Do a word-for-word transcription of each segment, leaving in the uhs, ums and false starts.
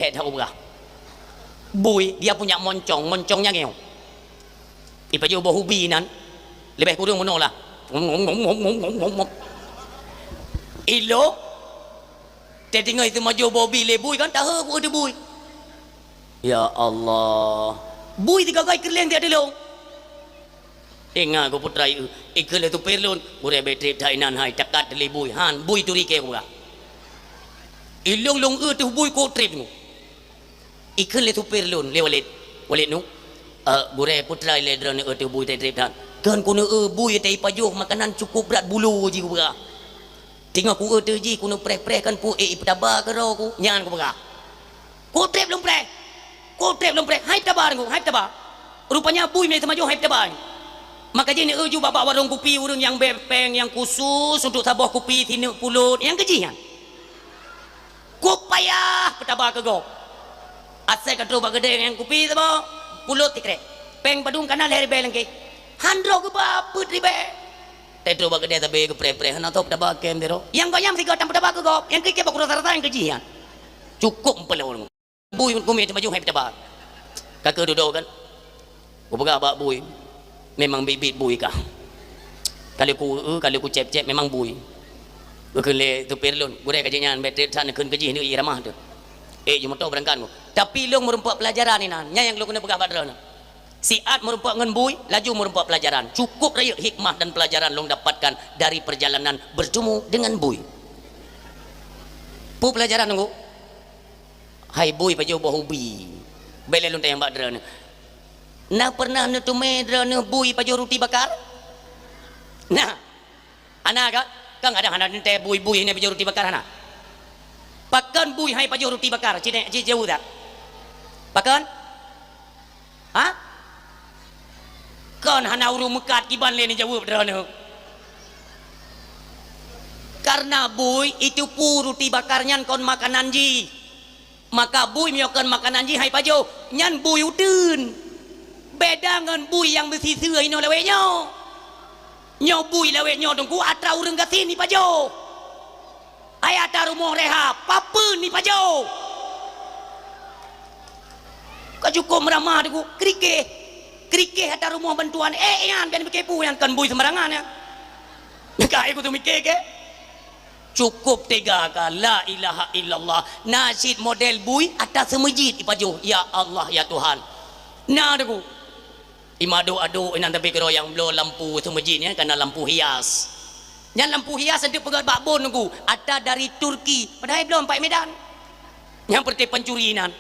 Hek that ubah. Bui, dia punya moncong, moncongnya ngeong. Ipajoh boh ubi nan, leubeh kureueng meunoe lah. Ilong, teutinggai teumajoh boh ubi lé bui kan, tahe ku teu bui. Ya Allah. Bui tiga gai keuleng tiada long. Ingat ku putra ieu, ikeu lé supir lôn, gurée bèk trép that inan hai, takat lé bui, han, bui turi keu gura. Ilong long eu teuh bui kok trép ngu. Ikheun lé supir lôn, lé Walid, "Walid nu, eh, gurée putra ilée droeneuh eu teuh bui trép that. Kheun keuneuk eu bui teuh ipajoh makanan cukup brat bulo jih gura. Teungoh ku eu teuh jih keuneuk preh-preh kan pu ék ipeutaba keudroe ku, nyan ku peugah." Kok trép lôn preh. Kok trép lôn preh. Hai peutaba ngu, hai peutaba. Rupanya bui mé teumajoh hai peutaba. Maka jih neu eu ju bak-bak warong kupi ureuëng nyang bèe péng nyang khusus untuk saboh kupi sineuk pulot nyang keujih nyan. Kok payah peutaba keu gob. Asai ka troh bak keudè nyang kupi saboh pulot tikrek. Péng padum kana lhèe ribèe langkée. Han droe geuba peuet ribèe. Teutroh bak keudè sabé geupreh-preh hana tôb peutaba kém teuh. Nyang gobnyan sigoe tam peutaba keu gob, nyang keu kém bak uroe rasa-rasa nyang keujih nyan. Cukup meupeulo. Bui kumé teumajoh hai peutaba. Ka keuh dudoe kan. Kupeugah bak bui, "Memang biet-biet bui kah. Ka lheueh ku eu, ka lheueh ku cép-cép memang bui." Geukheun lé supir lôn, "Gurée ka jih nyan bèk trép that neukheun keujih neu ié ramah teuh. Ék ju moto beurangkat ngu." Tapi lôn meurumpok peulajaran inan, nyan nyang lôn keuneuk peugah bak droeneuh. Siat meurumpok ngon bui, laju meurumpok peulajaran. Cukup rayeuk hikmah dan peulajaran lôn dapatkan dari perjalanan bertemu dengan bui. Peue peulajaran nunggu? Hai bui pajoh boh ubi. Bèk lé lôn tanyong bak droeneuh. Na pernah neuteumé droeneuh bui pajoh ruti bakar? Nah, hana kan? Kan kadang hana teuntèe bui-bui hana pajoh ruti bakar hana. Pakon bui hai pajoh ruti bakar? Cit, cit jaweueb that. Pakon? Ha? Kon hana ureuëng meukat kiban lé neujaweueb droeneuh. Karena bui itu pu ruti bakar nyan kon makanan jih. Maka bui meunyoe kon makanan jih hai pajoh, nyan bui uteuen. Beda ngon bui nyang meusiseue inoe lawét nyoe. Nyoe bui lawét nyoe teungku atra ureuëng gasien ipajoh. Hai atra rumoh rehab, papeuen ipajoh. Ka cukup meuramah teungku, krikeh. Krikeh atra rumoh bantuan, eh, nyan, pian pike pu nyan kon bui sembarangan nyan. Ka ai ku teumiké ke? Cukup tega ka, la ilaha illallah. Na cit model bui atra seumeujid ipajoh, ya Allah, ya Tuhan. Na teungku. Imadok-adok inan tapi keudroe nyang bloe lampu seumeujid nyan kana lampu hias. Nyan lampu hias anteuk peugöt bak bon teungku, atra dari Turki, padahai bloe pat Medan. Nyang peureute pancuri inan.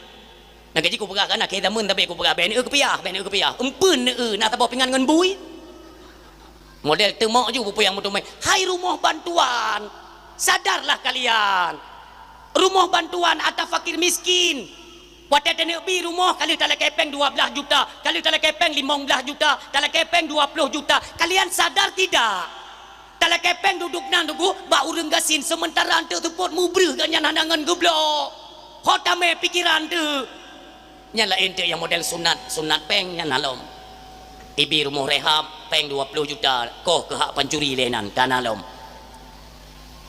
Nyang ka jih kupeugah kan akhé zameun tapi kupeugah bèk neu keupiah, bèk neu keupiah. Empeuen neu na saboh pingan ngon bui. Model teumok ju peue nyang meuteumé. Hai rumoh bantuan, sadarlah kalian. Rumoh bantuan atra fakir miskin. Watèe taneuk bi rumoh ka lheueh talakèe pèng dua blaih juta, ka lheueh talakèe pèng limong blaih juta, talakèe pèng dua ploh juta. Kalian sadar tidak? Talakèe pèng dudoe nan teungku bak ureueng gasien, seumeuntara eunteuk seupôt mubreuh gobnyan hana ngon geubloe. Ho tamé pikeran teuk. Nyan laén teuk nyang model sunat, sunat pèng nyan na lom. Ibi rumoh rehab pèng dua ploh juta, koh keuhak pancuri lé nan, ka na lom.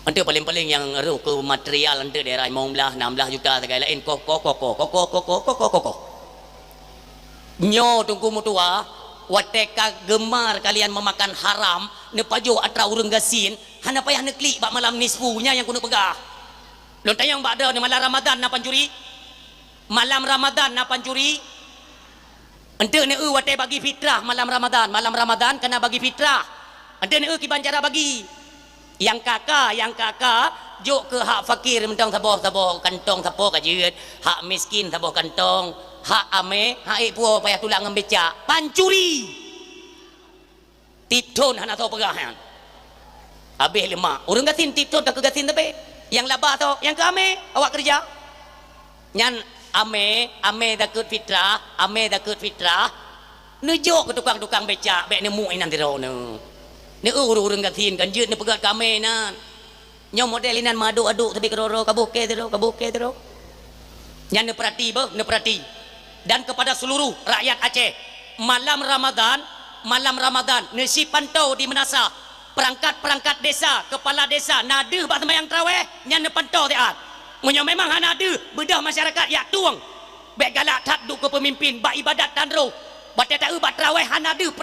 Eunteuk paleng-paleng nyang rôh keu material eunteuk daerah limong blaih, nam blaih juta sagai laén, koh, koh, koh. Nyoe teungku meutuah, watèe ka geumar kalian meumakan haram, neupajoh atra ureueng gasien, hana payah neuklik bak malam nisfu, nyan nyang keuneuk peugah. Lôn tanyong bak droeneuh, malam Ramadan na pancuri? Malam Ramadan na pancuri? Eunteuk neu watèe bagi fitrah malam Ramadan, malam Ramadan kana bagi fitrah. Eunteuk neu kiban cara bagi. Nyang ka-ka, nyang ka-ka, jok keu hak fakir mantong saboh-saboh kantong sapo ka jeuet, hak miskin saboh kantong, hak amé, hak ék puwoe payah tulak ngon becak. Pancuri! Tiep thon hana soe peugah nyan. Habéh leumah. Ureueng gasien tiep thon ka keu gasien sabe. Nyang laba soe, nyang keu amé, awak keureuja. Nyan amé, amé zakeuet fitrah, amé zakeuet fitrah. Neujok keu tukang-tukang becak, bèk neumuek inan sidroe neu. Neu ureueng-ureueng gasien kan jeuet neupeugöt keu amé nan. Nyoe model inan meuadok-adok sabe keudroe-droe, kaboh kèe sidroe, kaboh kèe sidroe. Nyan neupeurati beuh, neupeurati. Dan kepada seluruh rakyat Aceh, malam Ramadan, malam Ramadan, neusipantoe di meunasah, perangkat-perangkat desa, kepala desa, na deuh bak seumayang taraweh, nyan neupantoe siat. Meunyoe memang hana deuh, beudôh masyarakat jak tueng. Bék galak that duek keu peumimpin bak ibadat tan roh. Batée taeu bak traweh hana deuh.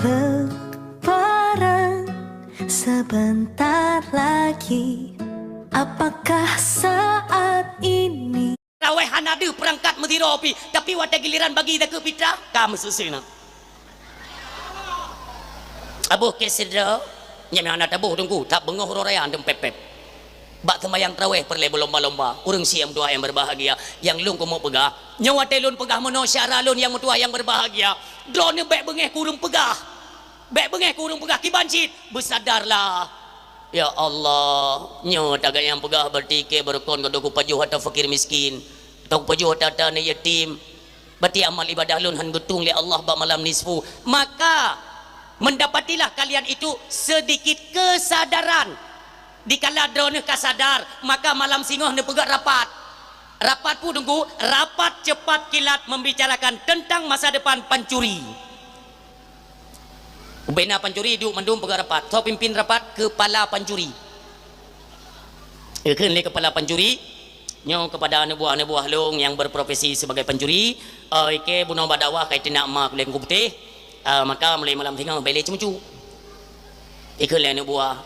Lebaran sebentar lagi. Apakah saat ini? Traweh hana deuh peurangkat meusiro pih, tapi watée giliran bagi zakeuet fitrah, ka meuseuseu na. Aboh keu sidroe, nyang hana taboh teungku, that beungoh uroe raya dum pép-pép. Bak seumayang traweh peureulée beulomba-lomba, ureuëng syiek meutuah nyang berbahagia, nyang lôn keumeung peugah, nyoe watée lôn peugah meunoe syedara lôn nyang meutuah nyang berbahagia, droeneuh bék beungéh keu ureuëng peugah. Bék beungéh keu ureuëng peugah kiban cit, beusadarlah. Ya Allah, nyoe tagai nyang peugah berarti keu beurukon keu doku pajoh ata fakir miskin, doku pajoh ata-ata aneuk yatim. Berarti amal ibadah lôn han geutueng lé Allah bak malam nisfu. Maka, mendapatilah kalian itu sedikit kesadaran. Dikala droeneuh ka sadar, maka malam singoh neupeugét rapat. Rapat peue teungku? Rapat cepat kilat membicarakan tentang masa depan pancuri. Ubena pancuri duek mandum peugét rapat. Soe pimpin rapat? Kepala pancuri. Ikheun lé kepala pancuri, nyoe kepada aneuk buah-aneuk buah lôn nyang berprofesi sebagai pancuri, eh, ikheun bunoe bak dakwah kai teunak ma kuleng kuputéh, eh, maka mulai malam singoh bék lé ceumucu. Ikheun lé aneuk buah,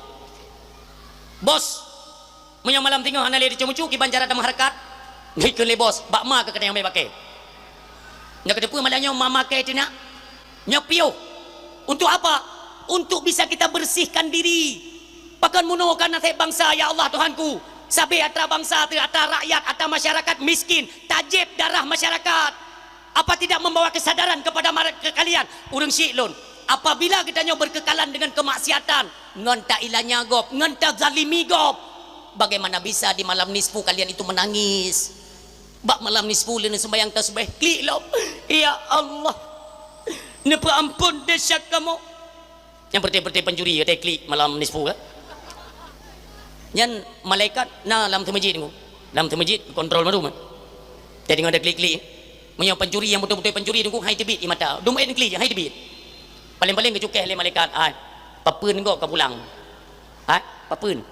"Bos, meunyoe malam singoh hana lé ceumucu, kiban cara tameuhareukat?" Ikheun lé bos, "Bak ma keu keuneuk bék pakai." Nyoe keuteupeu malam nyoe mama keu teunak. Nyoe piôh. Untuk apa? Untuk bisa kita bersihkan diri. Pakon meunoe ka naseb bansa, ya Allah Tuhanku. Sabe atra bansa teuh, atra rakyat, atra masyarakat miskin, tajeb darah masyarakat. Apa tidak membawa kesadaran kepada mare-, ke kalian, ureuëng syiek lôn? Apabila geutanyoe berkekalan dengan kemaksiatan, ngon tailanya gob, ngon tazalimi gob, bagaimana bisa di malam nisfu kalian itu menangis? Bak malam nisfu lé neuseumayang tasbih, klik lom. Ya Allah, neupeuampon desya kamoe. Nyang beureuti-beureuti pancuri watée klik malam nisfu kan? Nyan malaikat na lam teumeujid nyoe. Lam teumeujid kontrol mandum. Jadi ngon ada klik-klik. Meunyoe pancuri nyang beutôi-beutôi pancuri nyoe hai teubiet ie mata. Dum klik hai teubiet. Paléng-paléng geucukéh lé malaikat, "Hai, papeuen gob ka pulang. Hai, papeuen.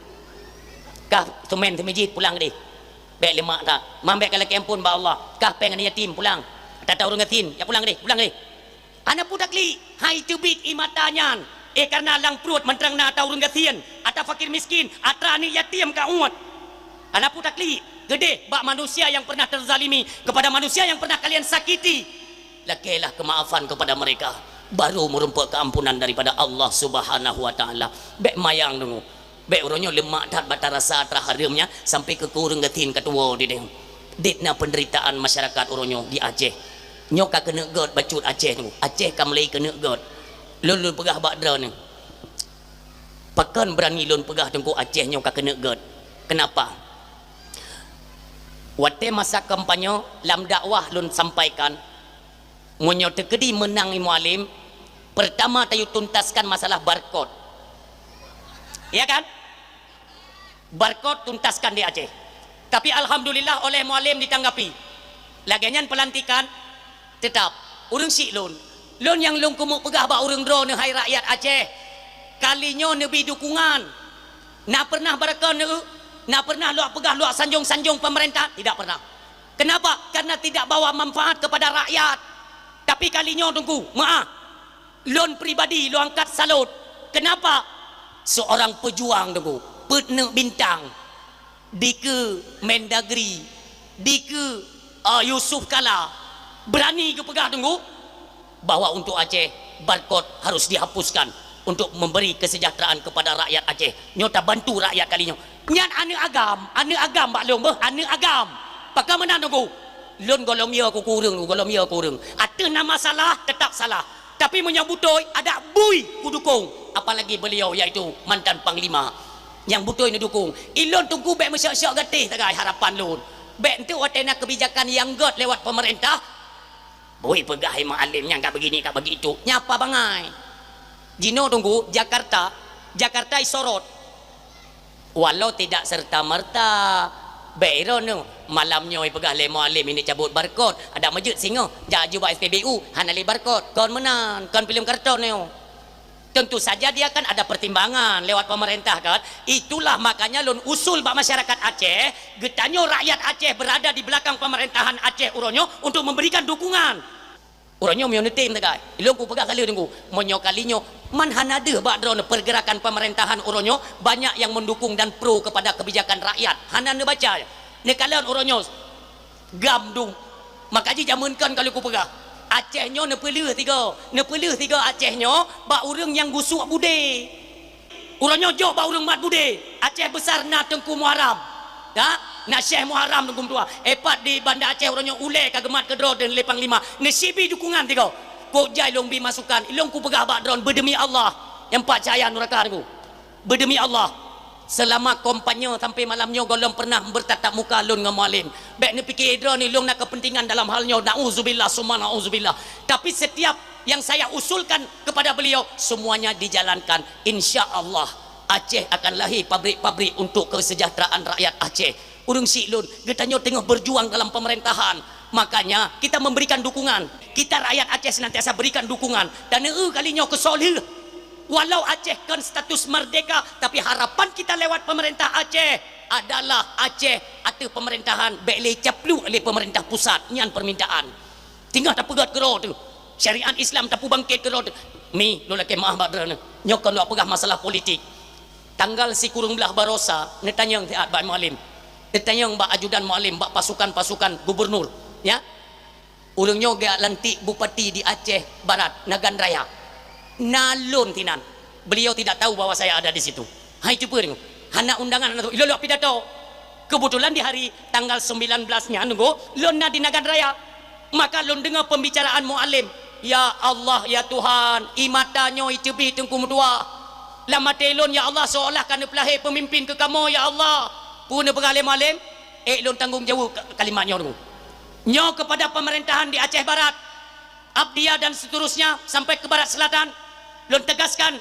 Kah seumén teumeujid pulang deh." Bék leumah that. Man bék ka lakée amphon bak Allah. Kah péng aneuk yatim pulang. Ata-ata ureuëng gasien, ya pulang deh, pulang deh. Hana peue taklik, hai teubiet ie mata nyan. Eh, kareuna lam pruet mantong na ata ureuëng gasien, ata fakir miskin, ata aneuk yatim ka uet. Hana peue taklik, keudeh bak manusia yang pernah terzalimi, kepada manusia yang pernah kalian sakiti. Lakailah kemaafan kepada mereka, baru meurumpok keampunan daripada Allah Subhanahu wa Taala. Bék mayang deungoe. Bék uroe nyoe leumah that bak tarasa atra hareuem nyan sampai keu ureuëng gasien ka tuwoe dideh. Dit na penderitaan masyarakat uroe nyoe di Aceh. Nyoe ka keuneuk gét bacut Aceh nyoe. Aceh ka mulai keuneuk gét. Lôn, lôn peugah bak droeneuh. Pakon beurani lôn peugah teungku Aceh nyoe ka keuneuk gét. Kenapa? Watée masa kampanye lam dakwah lôn sampaikan, meunyoe teukeudi meunang i Mualem, pertama tayue tuntaskan masalah barkot. Ya kan? Barkot tuntaskan di Aceh. Tapi alhamdulillah oleh Mualem ditanggapi. Lagée nyan pelantikan tetap ureuëng syiek lôn. Lôn nyang lôn keumeung peugah bak ureuëng droeneuh hai rakyat Aceh. Kali nyoe neubi dukungan. Na pernah barkot neu? Na pernah luak peugah luak sanjong-sanjong pemerintah? Tidak pernah. Kenapa? Karena tidak bawa manfaat kepada rakyat. Tapi kali nyoe teungku, meuah. Lôn pribadi lôn angkat salut. Kenapa? Seorang pejuang teungku, peuet neuk bintang, dikeue Mendagri, dikeue, eh, Yusuf Kala, beurani geupeugah teungku, bahwa untuk Aceh, barkot harus dihapuskan untuk memberi kesejahteraan kepada rakyat Aceh. Nyoe tabantu rakyat kali nyoe. Nyan aneuk agam, aneuk agam bak lôn beuh, aneuk agam. Pakon meunan teungku? Lôn gohlom yo keu ureuëng, gohlom yo keu ureuëng. Ateueh nama salah, tetap salah. Tapi meunyoe beutôi, adak bui kudukong, apalagi beliau, yaitu mantan panglima nyang beutôi neudukong. Ilôn Teungku bék meusyok-syok gatéh tagai harapan lôn. Bék enteuk watée na keubijakan nyang gét lewat peumeurintah, bui peugah hai Mualem nyang ka begini, ka begitu. Nyapa bangai. Jinoe Teungku, Jakarta, Jakarta isorot. Walau tidak serta-merta, bék iroh neuh, malam nyoe peugah lé Mualem ini cabut barkot, adak meujeuet singoh, jak aju bak S P B U, hana lé barkot, kon meunan, kon pileum karton nyoe. Tentu saja dia kan ada pertimbangan lewat pemerintah kan. Itulah makanya lôn usul bak masyarakat Aceh, geutanyoe rakyat Aceh berada di belakang pemerintahan Aceh uroe nyoe untuk memberikan dukungan. Uroe nyoe meunyoe neutem tagai, ilôn kupeugah ka lheueh Teungku, meunyoe kali nyoe man hana deuh bak droeneuh pergerakan pemerintahan uroe nyoe, banyak yang mendukung dan pro kepada kebijakan rakyat. Hana neubaca. Neukalon uroe nyoe GAM dum. Maka jih jameun kon ka lheueh kupeugah, Aceh nyoe neupeuleueh tiga. Neupeuleueh tiga Aceh nyoe bak ureuëng nyang gusuk budé. Uroe nyoe jok bak ureuëng mat budé, Aceh Besar na Teungku Muharram. Ya, na Syekh Muharram Teungku meutuah. Eh, pat di Banda Aceh uroe nyoe ulée ka geumat keudroe dan lé panglima. Neusibi dukungan tiga. Kok jai lôn bi masukan, ilôn kupeugah bak droeneuh beudemi Allah nyang pat cahya nuraka Teungku. Beudemi Allah, selama kampanye sampai malam nyoe gohlom pernah bertatap muka lôn ngon Mualem. Bék neupike droeneuh lôn na kepentingan dalam hal nyoe, nauzubillah summa nauzubillah. Tapi setiap yang saya usulkan kepada beliau, semuanya dijalankan. Insya Allah, Aceh akan lahir pabrik-pabrik untuk kesejahteraan rakyat Aceh. Ureuëng syiek lôn, geutanyoe teungoh berjuang dalam pemerintahan. Makanya, kita memberikan dukungan. Kita rakyat Aceh senantiasa berikan dukungan. Dan eu kali nyoe keusoe lheueh. Walau Aceh kon status merdeka, tapi harapan kita lewat pemerintah Aceh adalah Aceh ateueh pemerintahan bék lé caplok lé pemerintah pusat. Nyan permintaan. Teungoh tapeugét keudroe teuh, syariat Islam tapeubangkét keudroe teuh. Mi, lôn lakée meuáh bak droeneuh. Nyoe kon lôn peugah masalah politik. Tanggal sikureueng blaih baroesa, neutanyong siat bak Mualem. Neutanyong bak ajudan Mualem, bak pasukan-pasukan gubernur. Ya? Ureuëng nyoe geujak lantik bupati di Aceh Barat, Nagan Raya. Na lôn sinan. Beliau tidak tahu bahwa saya ada di situ. Hai, teupeue deungoe. Hana undangan, hana tu. Ilôn lôn pidato. Kebetulan di hari tanggal sembilan belas nyan, Teungku, lôn na di Nagan Raya. Maka lôn deungoe pembicaraan Mualem. Ya Allah, ya Tuhan, ie mata nyoe iceubi Teungku meutuah. Lam até lôn, ya Allah, seolah ka neupeulahé pemimpin keu kamoe, ya Allah. Peue neupeugah lé Mualem? Eh, lôn tanggong jaweueb ka-, kalimat nyoe, Teungku. Nyoe kepada pemerintahan di Aceh Barat, Abdia dan seterusnya sampai ke Barat Selatan, lôn tegaskan,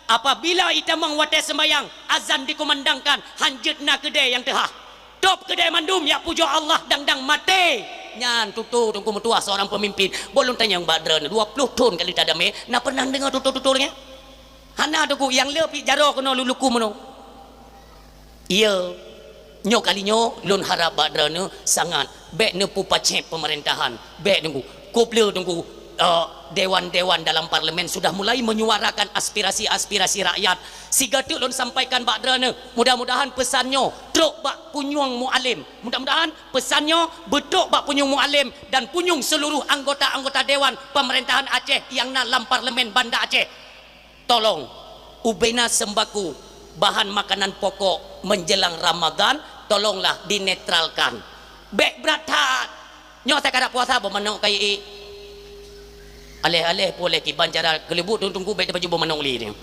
apabila itamong watée sembahyang, azan dikumandangkan, hanjeuet na keudée nyang teuhah. Top keudée mandum, jak pujoe Allah dang-dang maté. Nyan tutoe Teungku meutuah seorang pemimpin. Boh lôn tanyong bak droeneuh, dua ploh thon ka lheueh tadamé, na pernah deungoe tutoe-tutoe lagée nyan? Hana, Teungku, nyang le pih jaroe keunoe lôn luku meunoe. Iya, nyoe kali nyoe lôn harab bak droeneuh sangat, bék neupeupacét pemerintahan, bék Teungku. Kop le Teungku, eh, dewan-dewan dalam parlemen sudah mulai menyuarakan aspirasi-aspirasi rakyat. Sigoe teuk lôn sampaikan bak droeneuh, mudah-mudahan peusan nyoe trok bak punyueng Mualem. Mudah-mudahan peusan nyoe beutrok bak punyueng Mualem dan punyueng seluruh anggota-anggota dewan pemerintahan Aceh nyang na lam parlemen Banda Aceh. Tolong, ubena sembako, bahan makanan pokok menjelang Ramadan, tolonglah dinetralkan. Bék brat that. Nyoe takarab puasa boh manok kayée. Aléh-aléh pue lé kiban cara keuleubut Teungku bék tapajôh boh manok lé nyoe.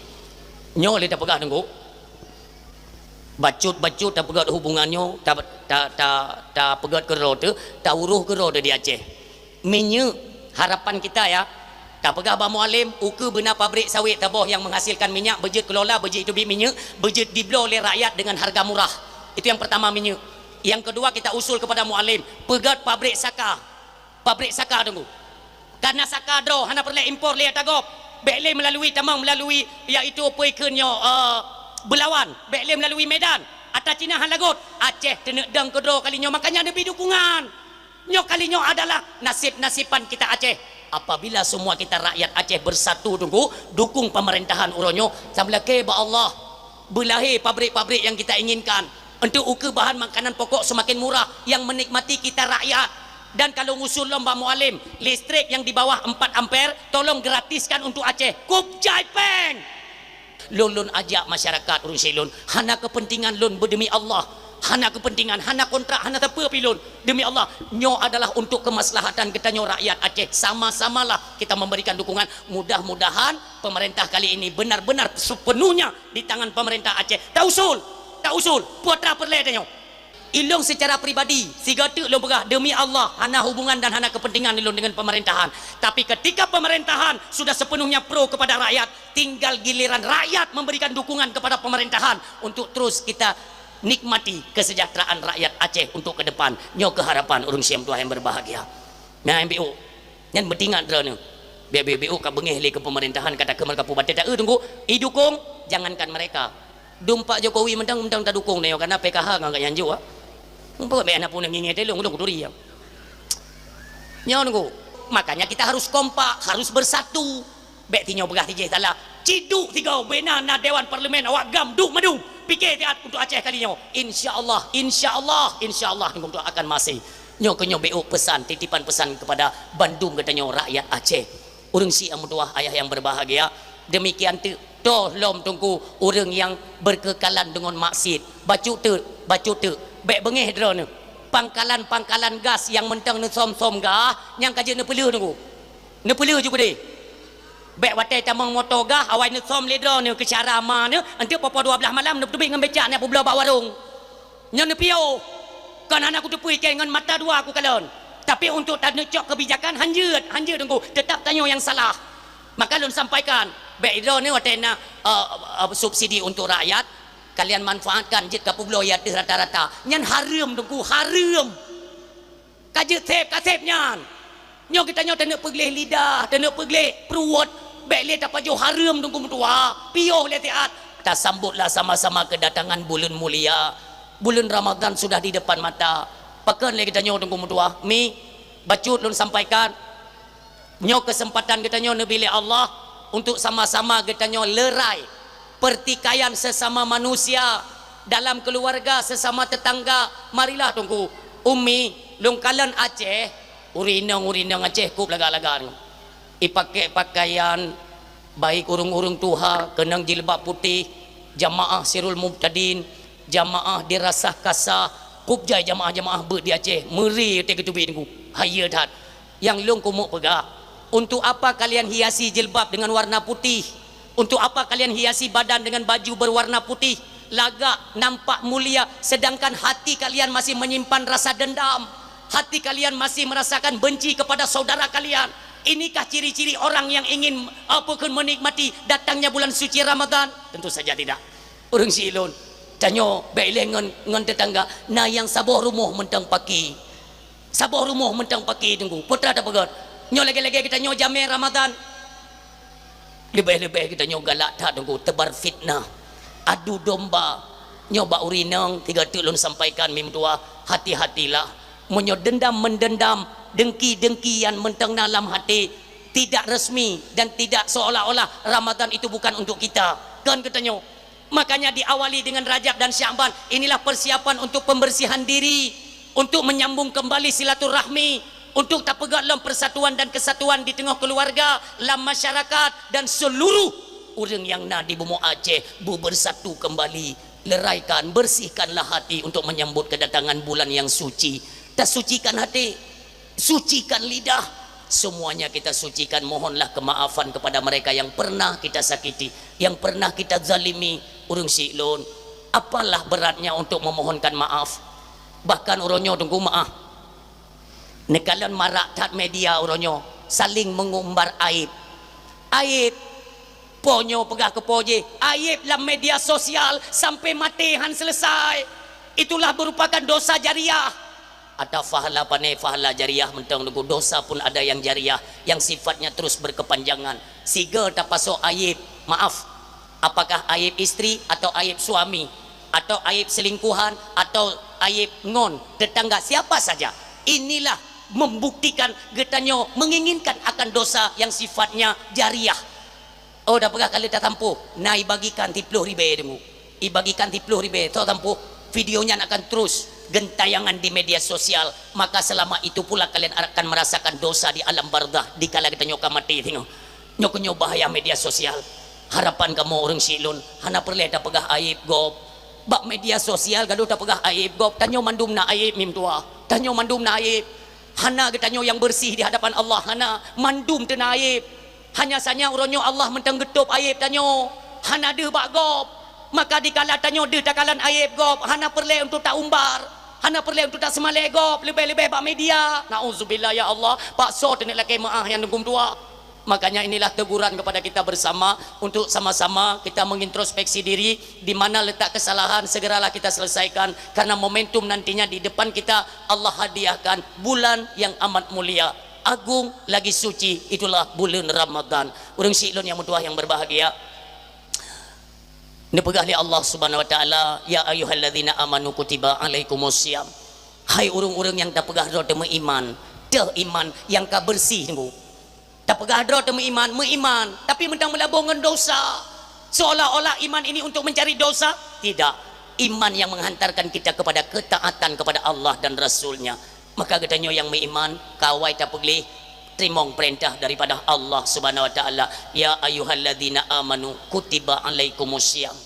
Nyoe lé tapeugah Teungku. Bacut-bacut tapeugét hubungan nyoe, ta, ta, ta, tapeugét keudroe teuh, tauroh keudroe teuh di Aceh. Minyeuk, harapan kita ya, tapeugah bak Mualem, ukeue beuna pabrik sawét taboh nyang menghasilkan minyak, beujeuet kelola, beujeuet iteubiet minyeuk, beujeuet dibloe lé rakyat dengan harga murah. Itu yang pertama minyeuk. Yang kedua kita usul kepada Mualem, peugét pabrik saka. Pabrik saka Teungku. Karena saka droe hana peureulée impor lé ata gob. Bék lé melalui tamong melalui, yaitu peue kheun nyoe, eh, Belawan. Bék lé melalui Medan. Ata Cina hana lagot. Aceh teuneuk dong keudroe kali nyoe, makanya neubi dukungan. Nyoe kali nyoe adalah nasib-nasiban kita Aceh. Apabila semua kita rakyat Aceh bersatu Teungku, dukung pemerintahan uroe nyoe, sameulakée bak Allah, beulahé pabrik-pabrik yang kita inginkan. Untuk ukeue bahan makanan pokok semakin murah yang menikmati kita rakyat. Dan kalau ngusul lom bak Mualem, listrik yang di bawah empat ampere tolong gratiskan untuk Aceh. Kop jai péng! Lôn, lôn ajak masyarakat ureuëng syiek lôn, hana kepentingan lôn, beudemi Allah, Hana keupeuntingan, hana kontrak, hana sapeue pi lôn. Demi Allah, nyoe adalah untuk kemaslahatan geutanyoe rakyat Aceh. Sama-samalah kita memberikan dukungan. Mudah-mudahan pemerintah kali ini benar-benar sepenuhnya di tangan pemerintah Aceh. Tausul, tausul, putra peureulée tanyoe. Ilôn secara pribadi, sigoe teuk lôn peugah, demi Allah, hana hubungan dan hana kepentingan ilôn dengan pemerintahan. Tapi ketika pemerintahan sudah sepenuhnya pro kepada rakyat, tinggal giliran rakyat memberikan dukungan kepada pemerintahan untuk terus kita nikmati kesejahteraan rakyat Aceh untuk ke depan. Nyoe keuh harapan ureuëng syiek tuha nyang berbahagia. Nah, M B U. Nyan meutingat droeneuh. Biar-biar ka beungéh lé keu pemerintahan, kata keu mereka pubatai ta, "Eh, tunggu, idukung, jangankan mereka." Dum Pak Jokowi mantong, mantong tadukung nyoe, karena P K H ngon gobnyan jok. Mumpung bèk na pun ngingé telong, dong kuturi ya. Nyoe nunggu. Makanya kita harus kompak, harus bersatu. Bèk tinyoe peugah tijéh salah. Ciduk tiga bena na Dewan Parlemen awak gam duek madum. Pikir siat untuk Aceh kali nyoe. Insya Allah, insya Allah, insya Allah nunggu doakan masih. Nyoe keu nyoe B O pesan, titipan pesan kepada bandum geutanyoe rakyat Aceh. Ureuëng syiek nyang meutuwah, ayah yang berbahagia, demikian teuk toh lom teungku ureuëng nyang berkekalan deungon maksiet. Bacut teuk, bacut teuk, bèk beungéh droeneuh. Pangkalan-pangkalan gas nyang mantong neusöm-söm gah, nyang ka jeuet neupeuleueh teungku. Neupeuleueh ju keudeh. Bèk watèe tamong moto gah, awai neusöm lé droeneuh keu cara ma neuh, enteuk poh-poh dua blaih malam neuteubiet ngon becak neupeubloe bak warong. Nyoe neupiôh. Kon hana kuteupeue ikei ngon mata dua kukalon. Tapi untuk taneucok kebijakan, hanjeuet, hanjeuet teungku. Tetap tanyoe nyang salah. Maka lôn sampaikan, bèk droeneuh watèe na, eh, eh, subsidi untuk rakyat, kalian manfaatkan jeuet kapeubloe ateueh rata-rata. Nyan hareuem teungku, hareuem. Ka jeuet sép, ka sép nyan. Nyoe geutanyoe taneuk peugleh lidah, taneuk peugleh pruet, bèk lé tapajoh hareuem teungku meutuwah, piôh lé siat. Tasambutlah sama-sama keudatangan buleuen mulia, buleuen Ramadhan sudah di depan mata. Pakon lé geutanyoe teungku meutuwah, mi, bacut lôn sampaikan. Nyoe keuseumpatan geutanyoe neubi lé Allah untuk sama-sama geutanyoe leurai peurtikaian sesama manusia, dalam keuluwarga, sesama teutangga. Marilah teungku, Umi, lôn kalon Aceh, ureuëng inong-ureuëng inong Aceh kôb lagak-lagak nyoe. Ipakèk pakaian, baik ureuëng-ureuëng tuha keunong jilbab putéh, jamaah sirul mubtadin, jamaah dirasah kasah, kôb jai jamaah-jamaah beuet di Aceh, meuri watèe geuteubiet teungku. Hayeue that. Nyang lôn keumeung peugah, untuk apa kalian hiasi jilbab dengan warna putih? Untuk apa kalian hiasi badan dengan baju berwarna putih? Lagak nampak mulia, sedangkan hati kalian masih menyimpan rasa dendam. Hati kalian masih merasakan benci kepada saudara kalian. Inikah ciri-ciri orang yang ingin, apa, menikmati datangnya bulan suci Ramadan? Tentu saja tidak. Ureuëng syiek lôn, tanyoe bèk ilèe ngon, ngon teutangga, na nyang saboh rumoh mantong paké. Saboh rumoh mantong paké teungku, peue teuma tapeugah. Nyoe lagèe-lagèe geutanyoe jamèe Ramadan. Leubèh-leubèh geutanyoe galak that teungku, teubar fitnah, adu domba. Nyoe bak ureuëng inong, sigoe teuk lôn sampaikan mi meutuwah, hati-hatilah. Meunyoe dendam-meundendam, dengki-dengki nyang mantong na lam até, tidak resmi dan tidak seolah-olah Ramadan itu bukan untuk kita. Kon geutanyoe. Makanya diawali dengan Rajab dan Sya'ban, inilah persiapan untuk pembersihan diri, untuk menyambung kembali silaturahmi, untuk tapeugöt lom persatuan dan kesatuan di teungoh keuluwarga, lam masyarakat, dan seluruh ureuëng nyang na di bumoe Aceh, bu-, bersatu kembali, leraikan, bersihkanlah hati untuk menyambut kedatangan bulan yang suci. Tasucikan hati. Sucikan lidah. Semuanya kita sucikan, mohonlah kemaafan kepada mereka yang pernah kita sakiti, yang pernah kita zalimi. Ureuëng syiek lôn, apalah beratnya untuk memohonkan maaf? Bahkan uroe nyoe teungku maaf. Neukalon marak that media uroe nyoe, saling mengumbar aib. Aib. Po nyoe peugah keu po jéh, aib lam media sosial sampai maté han selesai. Itulah merupakan dosa jariah. Ada pahala pané, pahala jariah mantong teungku, dosa pun ada yang jariah, yang sifatnya terus berkepanjangan. Sigoe tapasoe aib, maaf, apakah aib istri atau aib suami, atau aib selingkuhan, atau aib ngon tetangga, siapa saja. Inilah membuktikan geutanyoe menginginkan akan dosa yang sifatnya jariah. Oh, tapeugah ka lheueh tatampuh, na ibagikan siploh ribèe teungku. Ibagikan siploh ribèe, soe tampuh, video nyan akan terus gentayangan di media sosial, maka selama itu pula kalian akan merasakan dosa di alam barzakh dikala geutanyoe ka maté singoh. Nyoe keuh nyoe bahaya media sosial. Harapan kamoe ureuëng syiek lôn, hana peureulèe tapeugah aib gob. Bak media sosial gadoh tapeugah aib gob, tanyoe mandum na aib mim tuha. Tanyoe mandum na aib. Hana geutanyoe nyang beureuséh di hadapan Allah, hana, mandum teuna aib. Hanya saja uroe nyoe Allah mantong geutôb aib tanyoe, hana deuh bak gob. Maka dikala tanyoe deuh takalon aib gob, hana peureulée untuk taumbar, hana peureulée untuk taseumalée gob, leubeh-leubeh bak media. Nauzubillah ya Allah, paksa teuneuk lakée meuáh nyang dungkum tuha. Makanya inilah teguran kepada kita bersama untuk sama-sama kita mengintrospeksi diri, di mana letak kesalahan, segeralah kita selesaikan, karena momentum nantinya di depan kita Allah hadiahkan bulan yang amat mulia, agung, lagi suci, itulah bulan Ramadan. Ureuëng syiek lôn nyang meutuah yang berbahagia, neupeugah lé Allah Subhanahu wa Taala, "Ya ayyuhalladzina amanu kutiba alaikumus siyam." Hai ureuëng-ureuëng nyang tapeugah droe teumeuiman, teuh iman nyang ka beureuséh teungku. Tapeugah droe teumeuiman, meuiman, tapi mantong meulabong ngon dosa. Seolah-olah iman ini untuk mencari dosa? Tidak. Iman yang menghantarkan kita kepada ketaatan kepada Allah dan Rasul-Nya. Maka geutanyoe nyang meuiman, kawai tapeugleh, teurimong peurintah daripada Allah Subhanahu wa Taala, "Ya ayyuhalladzina amanu kutiba alaikumus siyam."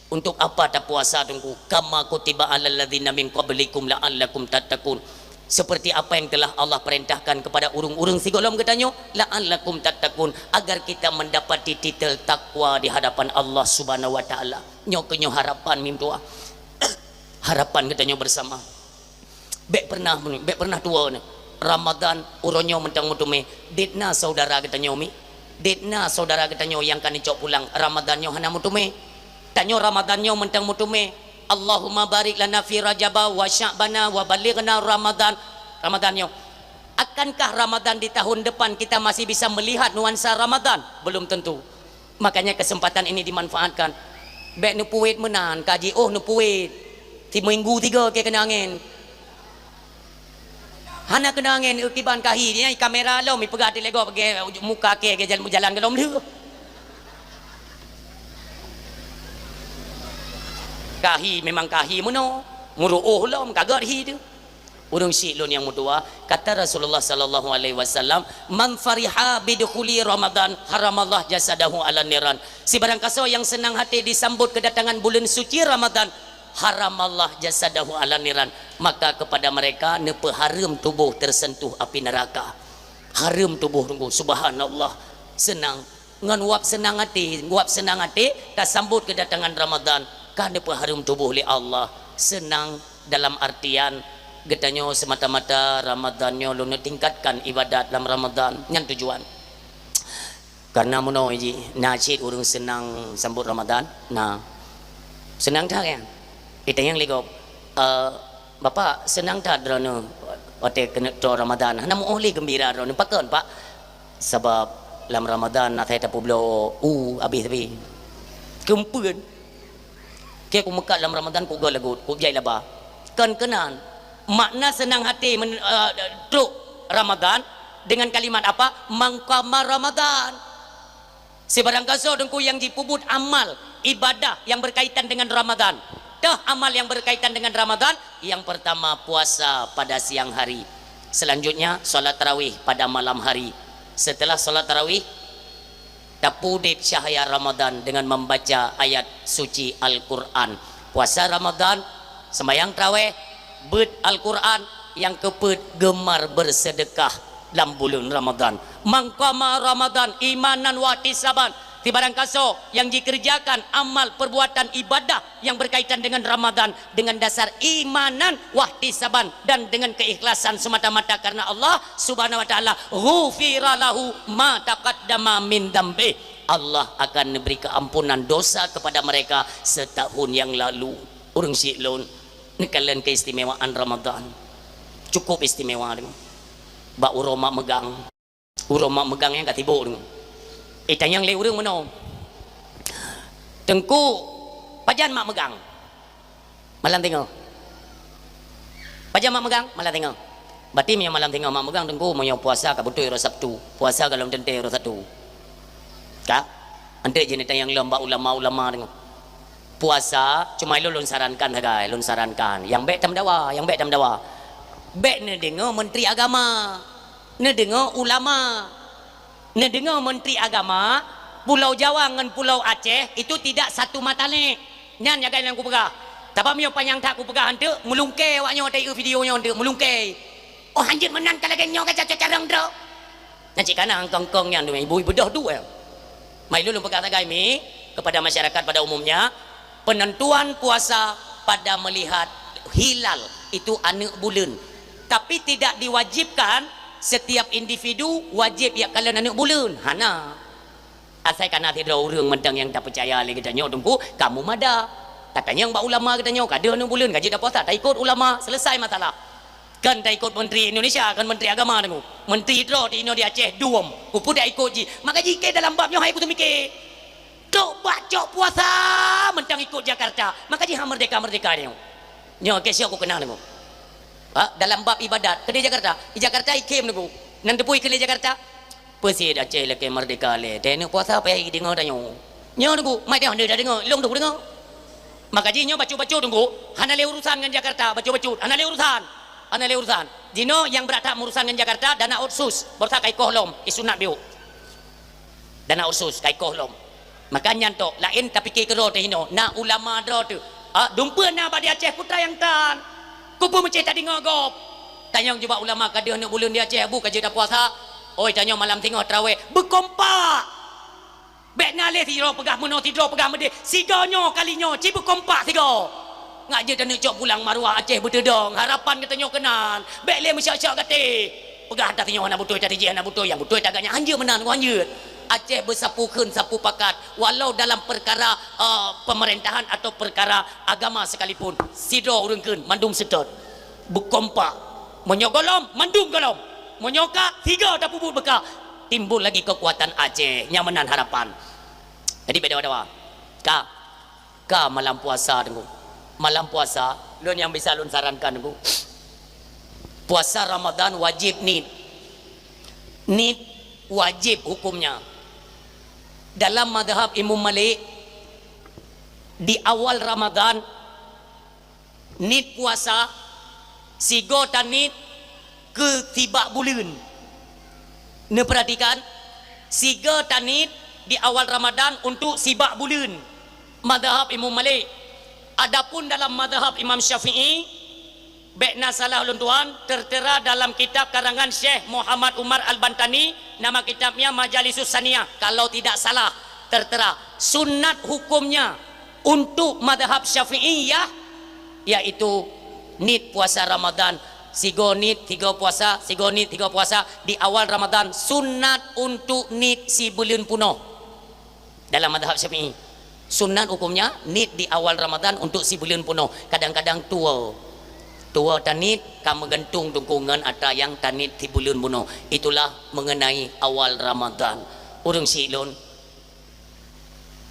Untuk apa tapuasa teungku? "Kama kutiba alal ladzina min qablikum la'allakum tattaqun." Seperti apa yang telah Allah perintahkan kepada ureuëng-ureuëng sigohlom geutanyoe, "la'allakum tattaqun," agar kita mendapati titel takwa di hadapan Allah Subhanahu wa Taala. Nyoe keuh nyoe harapan mim tuha. Harapan geutanyoe bersama. Bék pernah, bék pernah tuwoe nyoe. Ramadan uroe nyoe mantong meuteumé. Dit na saudara geutanyoe mi. Dit na saudara geutanyoe nyang ka neucok pulang, Ramadan nyoe hana meuteumé. Tanyoe Ramadan nyoe mantong meuteumé. Allahumma barik lana fi Rajaba wa Sya'bana wa balighna Ramadan. Ramadan nyoe. Akankah Ramadan di tahun depan kita masih bisa melihat nuansa Ramadan? Belum tentu. Makanya kesempatan ini dimanfaatkan. Bék neupuwet meunan, ka jiôh neupuwet. Siminggu tiga keu keunong angén. Hana keunong angén, kiban kahi. Nyan kamera lom, ipeugah tilegok bagi muka keu jalan, jalan golom lheueh. Kahi memang kahi meunoe. Meuruôh lom, ka gét hi teuh. Ureuëng syiek lôn nyang meutuha, kata Rasulullah sallallahu alaihi wasallam, "Man fariha bidukhuli Ramadan, haramallah jasadahu ala niran." Sibarang kasoe nyang seunang até disambot keudatangan buleuen suci Ramadan, haramallah jasadahu ala niran, maka kepada mereka neupeuhareuem tuboh teuseuntuh api neuraka. Hareuem tuboh teungku, subhanallah, seunang. Ngon wab seunang até, wab seunang até tasambot keudatangan Ramadan, ka neupeuhareuem tuboh lé Allah. Seunang dalam artian geutanyoe semata-mata Ramadan nyoe lôn neutingkatkan ibadat lam Ramadan, nyan tujuan. Karena meunoe jih, na cit ureuëng seunang sambot Ramadan, na. Seunang that kan? Itanyong lé gob, "Eh, Bapak, seunang that droeneuh watée keuneuk troh Ramadan? Hana meu'oh lé geumbira droeneuh, pakon, Pak?" Sabab lam Ramadan asai tapeubloe u habéh-habéh. Keumpeuen. Keu kumeukat lam Ramadan kugöt lagut, kujai laba. Kon keunan. Makna seunang até men-, eh, trok Ramadan dengan kalimat apa? "Man qama Ramadan." Sibarang gasoe teungku nyang jipeubuet amal ibadah nyang berkaitan dengan Ramadan. Teuh amal nyang berkaitan dengan Ramadan, nyang pertama puasa pada siang hari. Selanjutnya salat tarawih pada malam hari. Setelah salat tarawih, tapeuudeb cahya Ramadan dengan membaca ayat suci Al-Quran. Puasa Ramadan, seumayang tarawih, beuet Al-Quran, nyang keupeuet geumar beuseudeukah lam buleuen Ramadan. "Man qama Ramadan imanan wahtisaban." Sibarang gasoe nyang jikeureujakan amal perbuatan ibadah nyang berkaitan dengan Ramadan dengan dasar imanan wahtisaban dan dengan keikhlasan semata-mata karena Allah Subhanahu wa Taala, "ghufira lahu ma taqaddama min dzambih." Allah akan memberi keampunan dosa kepada mereka setahun yang lalu. Ureuëng syiek lôn, neukalon keistimewaan Ramadan. Cukup istimewa deungoe. Bak uroe mak meugang. Uroe mak meugang nyang ka sibok deungoe. Itanyong lé ureuëng meunoe, "Teungku, pajan mak meugang?" "Malam singoh." "Pajan mak meugang?" "Malam singoh." "Berarti meunyoe malam singoh mak meugang, Teungku, meunyoe puasa ka beutôi uroe Sabtu, puasa ka lom teuntée uroe Sabtu." Ka? Anteuk jih neutanyong lom bak ulama-ulama deungoe. Puasa, cuma ilôn lôn sarankan sagai, lôn sarankan. Nyang bék tameudawa, nyang bék tameudawa. Bék neudeungoe menteri agama, neudeungoe ulama, neudeungoe menteri agama, Pulau Jawa ngon Pulau Aceh itu tidak satu mata lé. Nyan nyang ka lôn kupeugah. Sabab meunyoe panyang that kupeugah eunteuk, meulungkée awak nyoe watée video nyoe eunteuk, meulungkée. Oh, hanjeuet meunan ka lagée nyoe ka caca carông droe. Nyan cit kana kong-kong nyan ibu beudôh duek. Mai lôn peugah sagai mi kepada masyarakat pada umumnya, penentuan puasa pada melihat hilal itu aneuk buleuen. Tapi tidak diwajibkan setiap individu wajib jak kalon aneuk buleuen. Hana. Asai kana sidroe ureuëng mantong nyang tapeucaya lé geutanyoe teungku, kamoe mada. Tatanyong bak ulama geutanyoe, ka deuh aneuk buleuen ka jeuet tapuasa, taikot ulama, selesai masalah. Kan taikot menteri Indonesia, kan menteri agama teungku. Menteri droe di inoe di Aceh dum, kupeue taikot jih. Maka jih keu dalam bab nyoe hai kuteumike. Trok bak cok puasa mantong ikot Jakarta. Maka jih ha merdeka-merdeka nyoe. Nyoe keu siok kukeunang teungku. Ha, dalam bab ibadat, keu di Jakarta. Di Jakarta ikhém teungku. Nan teupeu ikheun lé Jakarta. Peusiet Aceh lakée merdeka lé. Teuh aneuk puasa payah jideungoe tanyoe. Nyoe teungku, mai teuh hana tadeungoe, lôn teungku deungoe. Maka jih nyoe bacut-bacut teungku, hana lé urusan ngon Jakarta, bacut-bacut, hana lé urusan. Hana lé urusan. Jinoe nyang brat that meurusan ngon Jakarta, dana otsus, barosa ka ikoh lom, isunat biôk. Dana otsus ka ikoh lom. Maka nyan tok, laén tapike keudroe teuh inoe, na ulama droe teuh. Ah, dumpeue na bak di Aceh peue nyang tan. Kupeue meucéh tadeungoe gob. Tanyong jubak ulama ka deuh aneuk buleuen di Aceh, Abu ka jeuet tapuasa. Oi, tanyoe malam singoh traweh, beukompak. Bék na lé sidroe peugah meunoe, sidroe peugah meudéh. Sigoe nyoe kali nyoe, ci beukompak sigoe. Ngak jeuet taneuk cok pulang maruah Aceh beuteudong, harapan geutanyoe keunan. Bék lé meusiok-siok gaté. Peugah ata sinyoe hana beutôi, ata jih hana beutôi, nyang beutôi tagak nyan hanjeuet meunan, hanjeuet. Aceh beusapeue kheun, sapeue pakat, walau dalam perkara, eh, pemerintahan atau perkara agama sekalipun, sidroe ureuëng kheun, mandum seutôt. Beukompak. Meunyoe gohlom, mandum gohlom. Meunyoe ka, sigoe tapeubuet beuka. Timbul lagi keukuatan Aceh, nyang meunan harapan. Jadi, bék dawa-dawa. Ka. Ka malam puasa teungku. Malam puasa, lôn nyang bisa lôn sarankan teungku. Puasa Ramadan wajib niet. Niet wajib hukumnya. Dalam mazhab Imam Malik, di awal Ramadan, niet puasa, sigoe taniet keu sibak buleuen. Neupeuratikan, sigoe taniet di awal Ramadan untuk sibak buleuen. Mazhab Imam Malik. Adapun dalam mazhab Imam Syafi'i, bék na salah ulôn tuan, tertera dalam kitab karangan Syekh Muhammad Umar Al-Bantani, nama kitabnya Majalisus Saniyah, kalau tidak salah tertera. Sunat hukumnya untuk mazhab Syafi'iyah, yaitu niet puasa Ramadan, sigoe niet, sigoe puasa, sigoe niet, sigoe puasa di awal Ramadan, sunat untuk niet sibuleuen punoh. Dalam mazhab Syafi'i, sunat hukumnya niet di awal Ramadan untuk sibuleuen punoh. Kadang-kadang tuwo. Tuwo taniet ka meugantung teungku ngon ata nyang taniet sibuleuen punoh. Itulah mengenai awal Ramadan. Ureuëng syiek lôn,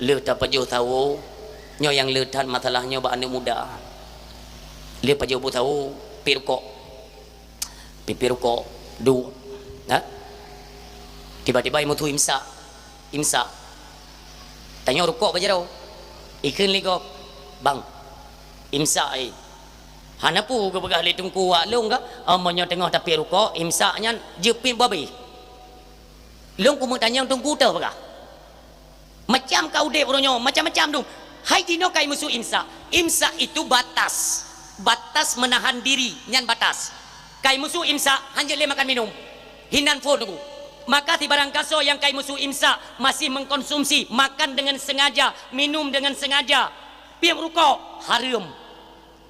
lheueh tapajoh sawo, nyoe nyang le that masalah nyoe bak aneuk muda. Lheueh pajoh bu sawo, piep rukok. Piep rukok, duek. Ha? Tiba-tiba imeusu imsak. Imsak. Tanyoe rukok bak jaroe. Ikheun lé gob, "Bang, imsak, eh." "Hana peue," geupeugah lé teungku wak lôn ka, "Oh, meunyoe teungoh tapiep rukok, imsak nyan jeuet piep babeh." Lôn keumeutanyong teungku teuh peugah. Macam ka udeb uroe nyoe, macam-macam dum. Hai jinoe kai meusu imsak. Imsak itu batas. Batas menahan diri, nyan batas. Kai meusu imsak, hanjeuet lé makan minum. Hinan phôn teungku. Maka sibarang gasoe nyang kai meusu imsak, masih mengkonsumsi, makan dengan sengaja, minum dengan sengaja, piep rukok, hareuem.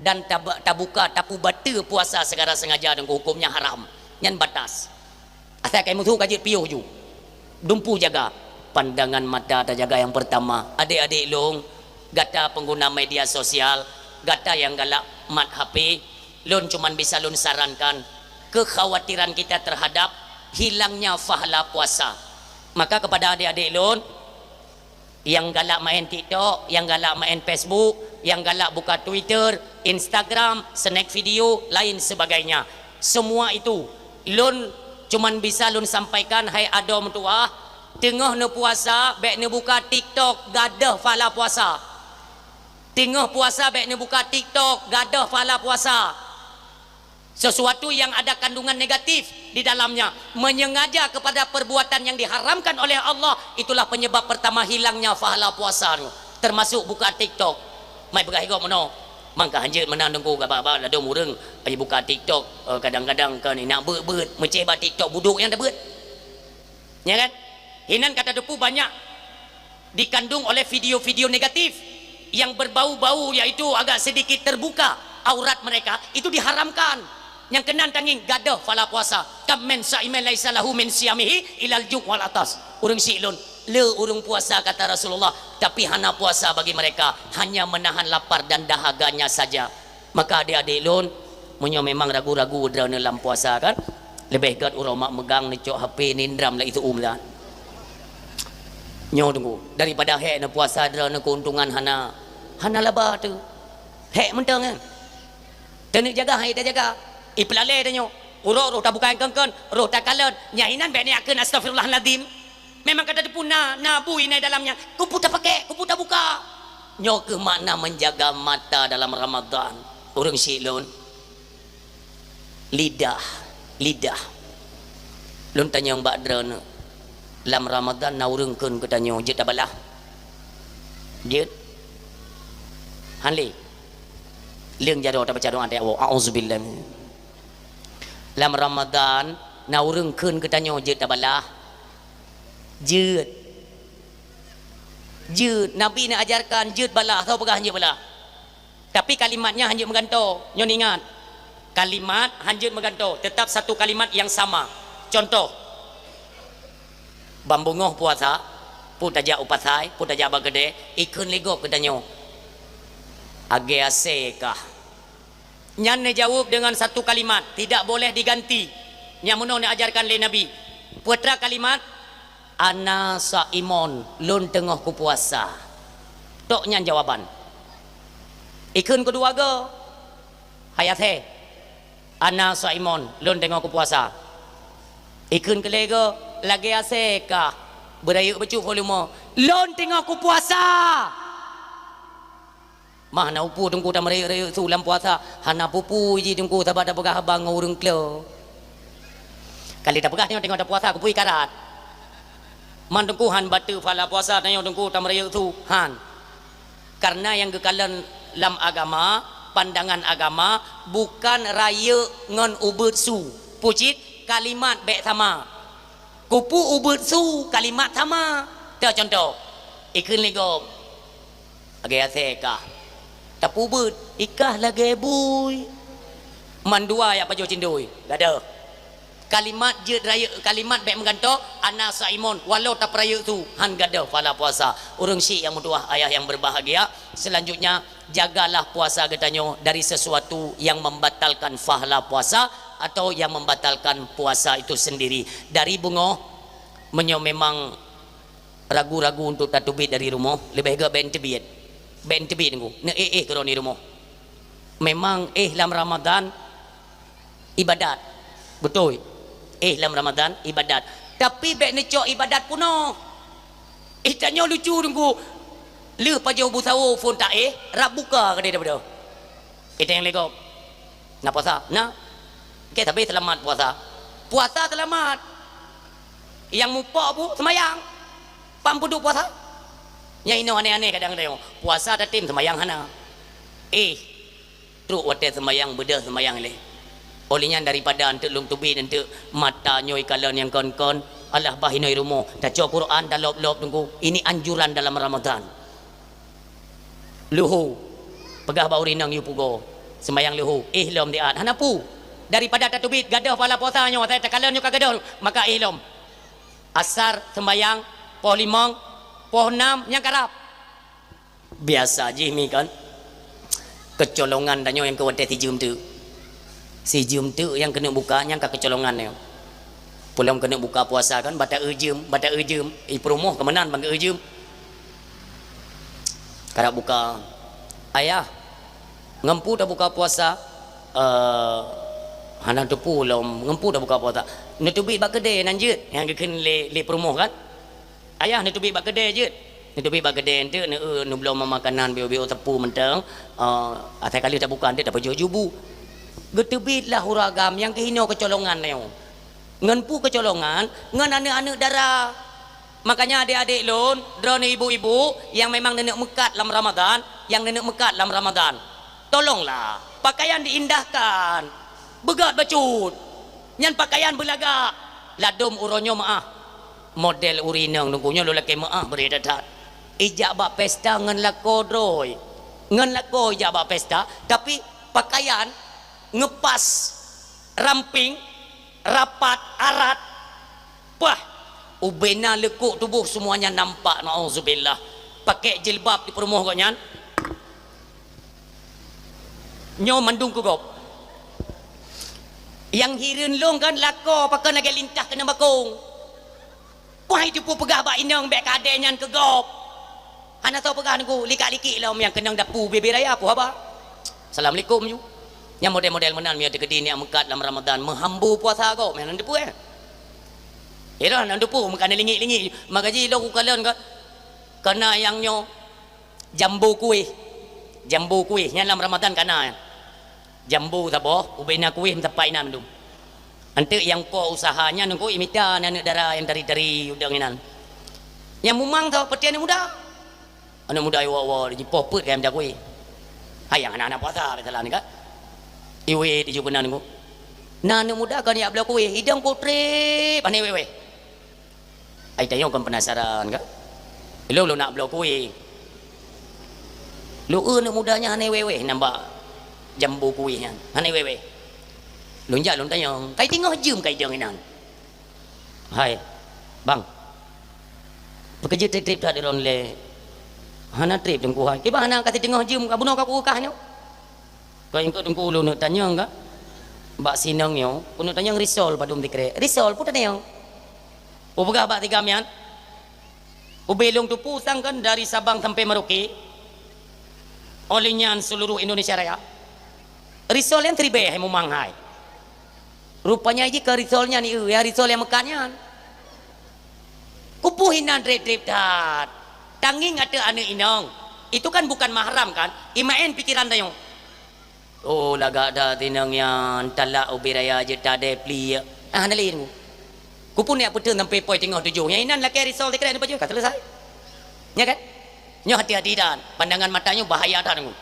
Dan tab-, tabuka, tapeubateue puasa secara sengaja dan hukumnya haram. Nyan batas. Asai kai meusu ka jeuet piôh ju. Dumpeue jaga. Pandangan mata tajaga nyang pertama. Adik-adik lôn, gata pengguna media sosial, gata nyang galak mat H P, lôn cuman bisa lôn sarankan kekhawatiran kita terhadap hilangnya pahala puasa. Maka kepada adik-adik lôn, nyang galak main TikTok, nyang galak main Facebook, nyang galak buka Twitter, Instagram, snack video, lain sebagainya. Semua itu, lôn cuman bisa lôn sampaikan, hai adoe meutuwah, teungoh neupuasa, bék neubuka TikTok, gadôh pahala puasa. Teungoh puasa, bék neubuka TikTok, gadôh pahala puasa. Sesuatu yang ada kandungan negatif di dalamnya, menyengaja kepada perbuatan yang diharamkan oleh Allah, itulah penyebab pertama hilangnya pahala puasa nyoe, termasuk buka TikTok. Mai peugah igoe meunoe. Mangka hanjeuet meunan Teungku, gabak-gabak ladôm ureuëng, eh, buka TikTok, eh, kadang-kadang kan inak beuet-beuet, meuceh bak TikTok budok nyang tabeuet. Ya kan? Hinan ka tateupeue banyak dikandung oleh video-video negatif yang berbau-bau, yaitu agak sedikit terbuka aurat mereka, itu diharamkan. Nyang keunan tangieng gadoh pahala puasa. Kam min saimin laisa lahu min siyamihi ilal ju' wal atas. Ureuëng syiek lôn, le ureuëng puasa kata Rasulullah, tapi hana puasa bagi mereka, hanya menahan lapar dan dahaganya saja. Maka adik-adik lôn, meunyoe memang ragu-ragu droeneuh lam puasa kan, leubeh gét uroe mak meugang neucok H P nindram lagi seuuem that. Nyoe Teungku, daripada hék neupuasa droeneuh keuntungan hana, hana laba teuh. Hék mantong kan. Taneuk jaga, hai tajaga. Ih, peulalé tanyoe. Uroe roh tabuka nyang kon-kon, roh takalon. Nyang inan bék niat kheun astagfirullahalazim. Memang ka tateupeue na, na bui na dalam nyan. Kupu tapakék, kupu tabuka. Nyoe keuh makna menjaga mata dalam Ramadan. Ureuëng syiek lôn. Lidah, lidah. Lôn tanyong bak droeneuh. Lam Ramadan na ureuëng kheun keu tanyoe jeuet tabalah? Jeuet? Hán lé. Lheueng jaroe tabaca doa teuh, auzubillah. Lam Ramadan na ureuëng kheun keu tanyoe jeuet tabalah? Jeuet. Jeuet. Nabi neuajarkan jeuet balah, soe peugah hanjeuet balah? Tapi kalimat nyan hanjeuet meugantoe. Nyoe ingat. Kalimat hanjeuet meugantoe, tetap satu kalimat yang sama. Contoh, ban beungoh puasa, peue tajak u pasai, peue tajak bak keudè, ikheun lé gob keu tanyoe, "Lagèe asèe kah?" Nyan neujaweueb deungon satu kalimat, tidak boleh diganti. Nyang meunoe neuajarkan lé Nabi. Peue treuk kalimat, "Ana shaimun, lôn teungoh kupuasa." Tok nyan jawaban. Ikheun keudua goe, "Hai asèe, ana shaimun, lôn teungoh kupuasa." Ikheun keulhèe goe, "Lagèe asèe kah?" Beurayeuk bacut volume, "Lôn teungoh kupuasa." Mah na peue Teungku tameurayeuk-rayeuk su lam puasa, hana peue-peue jih Teungku, sabab tapeugah haba ngon ureuëng klo. Kali tapeugah nyoe teungoh tapuasa, keupeue ikarat. Man Teungku han bateue pahala puasa tanyoe Teungku tameurayeuk su, han. Karena nyang geukalon lam agama, pandangan agama, bukan rayeuk ngon ubeuet su. Peue cit, kalimat bék sama. Keupeue ubeuet su kalimat sama? Teucontoh, ikheun lé gob, "Lagèe asèe kah." Tapi ubeuet, "Ikah lagèe bui." Mandua jak pajoh cindui, gadoh. Kalimat jeuet rayeuk, kalimat bék meugantoe, "Ana shaimun," walau tapeurayeuk su, han gadoh pahala puasa. Ureuëng syiek nyang meutuwah, ayah nyang berbahagia, selanjutnya, jagalah puasa geutanyoe dari sesuatu yang membatalkan pahala puasa atau yang membatalkan puasa itu sendiri. Dari beungoh, meunyoe memang ragu-ragu untuk tateubiet dari rumoh, leubeh gét bék teubiet. Bék teubiet Teungku, neuéh-éh keudroe di rumoh. Memang éh lam Ramadan ibadat. Beutôi. Éh lam Ramadan ibadat. Tapi bék neucok ibadat peunoh. Éh, tanyoe lucu Teungku. Lheueh pajoh bu sawo phon taéh, rab buka keudéh daripada. Iteng lé gob. Na puasa? Na. Oke, tapi seulamat puasa. Puasa seulamat. Nyang mupok bu seumayang. Pam peuduek puasa? Nyang inoe aneh-aneh kadang-kadang. Puasa tatem seumayang hana. Éh, trok watèe seumayang beudôh seumayang lé. Óh lheueh nyan daripada eunteuk lôn teubiet eunteuk mata nyoe ikalon nyang kon-kon, alah bah inoe rumoh, tacok Quran talop-lop Teungku. Ini anjuran dalam Ramadan. Luho. Peugah bak ureueng inong yue pugoe. Seumayang luho. Éh lom diat. Hana peue. Daripada tateubiet gadoh pahala puasa nyoe, asai takalon nyoe ka gadoh, maka éh lom. Asar seumayang poh limong, poh nam nyang karab. Biasa jih mi kan. Keucolongan tanyoe nyang keu watèe sijeuem teuk. Sijeuem teuk nyang keuneuk buka nyang ka keucolongan nyoe. Peulom keuneuk buka puasa kan, bata eu jeuem, bata eu jeuem. I peurumoh keu meunan ban eu jeuem. Karab buka. Ayah, ngon peue tabuka puasa? Eh, hana teupeu lom, ngon peue tabuka puasa? Neuteubiet bak keudè nan jeuet, nyang geukheun lé, lé peurumoh kan? Ayah, neuteubiet bak keudè jeuet. Neuteubiet bak keudè eunteuk, neu-, neubloe makanan biôk-biôk teupeu mantong, eh, asai ka lheueh tabuka eunteuk tapajoh jubu. Geuteubiet lah ureueng agam nyang keuhinoe keucolongan nyoe. Ngon peue keucolongan? Ngon aneuk-aneuk dara. Makanya adék-adék lôn, droeneuh ibu-ibu nyang memang neuneuk meukat lam Ramadan, nyang neuneuk meukat lam Ramadan. Tolonglah, pakaian diindahkan. Beugöt bacut. Nyan pakaian beulagak. Ladôm uroe nyoe meu'ah. Model ureueng inong teungku nyoe lôn lakèe meu'ah bri that-that. Ijak bak pesta ngon lakoe droe. Ngon lakoe ijak bak pesta, tapi pakaian ngeupas, ramping, rapat, arat. Pah, ubena leukok tuboh semuanya nampak, naudzubillah. Pakèk jilbab di peurumoh gobnyan. Nyoe mandum keu gob. Nyang hireuen lôn kan lakoe pakon lagèe lintah keuneuk bakong. Pah itu peupeugah bak inong bèk kadé nyan keu gob. Hana soe peugah teungku, likak-likik lom nyang keunong dapu bubé raya peue haba. Assalamualaikum ju. Nyang model-model meunan meunyoe teukeudi nyak meukat lam Ramadan, meuhambo puasa gob, meunan teupeu, eh. Irah nan teupeu meukat lingik-lingik. Maka jih lôn kukalon ka, kana nyang nyoe jambo kuéh. Jambo kuéh nyan lam Ramadan kana. Jambo saboh, ubena kuéh meusapat inan mandum. Anteuk nyang po usaha nyan teungku imita aneuk dara nyang tari-tari udeueng inan. Nyang mumang tho peuti aneuk muda. Aneuk muda iwoe-woe jipoh peuet kayém da kuéh. Hai nyang hana-hana puasa biasalah ni ka. Iwé tiju keunan teungku. Na aneuk muda kon jak bloe kuéh, idong ku trép hana iwé-wé. Ai tanyoe kon penasaran ka? Lôn, lôn nak bloe kuéh. Lôn eu aneuk muda nyan hana iwé-wé nambah jambo kuéh nyan. Hana iwé-wé. Lôn jak lôn tanyong, "Kai teungoh jeuem kai dong inan?" "Hai, bang. Peukeujeut trép-trép that droeneuh lé?" "Hana trép teungku hai." "Kiban hana ka siteungoh jeuem ka bunoe ka kukeukah nyoe?" Keu ingkot teungku ulôn neuk tanyong ka bak sinong nyoe, keuneuk tanyong risol padum sikrek. Risol peue tanyong? Peugah bak tigam nyan, ubé lôn teupeu sang kan dari Sabang sampai Merauke, oleh nyan seluruh Indonesia Raya. Risol nyan siribèe hai mumang hai. Rupanya jih keu risol nyan ieu, ya risol nyang meukat nyan. Kupeue inan trép-trép that. Tangieng ateueh aneuk inong. Itu kan bukan mahram kan? Imaén pikiran tanyoe. Oh, lagak that inong nyan, talak ubé raya jeuet tadé pliek. Ah, hana lé teungku. Kupeue neuk peuteun sampai poh teungoh tujoh. Nyang inan lakèe risol sikrek neupajoh ka selesai. Nya kan? Nyoe hati-hati that. Pandangan mata nyoe bahaya that teungku.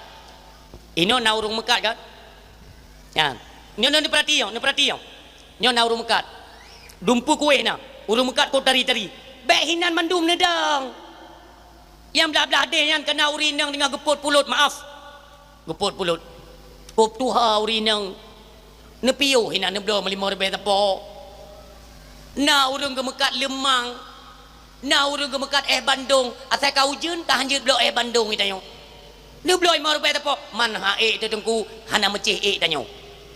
Inoe na ureueng meukat kan? Nyan. Nyoe, nyoe neupeurati nyoe, neupeurati nyoe. Nyoe na ureueng meukat. Dumpeue kuéh na. Ureueng meukat kot tari-tari. Bèk hinan mandum neudong. Nyang blah-blah deh nyan kana ureueng inong teungoh geupot pulot, maaf. Geupot pulot. Kop tuha ureueng inong. Neupiôh hinan neubloe meulimong ribèe teupok. Na ureueng geumeukat leumang. Na ureueng geumeukat éh bandong, asai ka ujeuen ka hanjeuet bloe éh bandong geutanyoe. Neubloe limong ribèe teupok, man ha ék teuh teungku, hana meucéh ék tanyoe.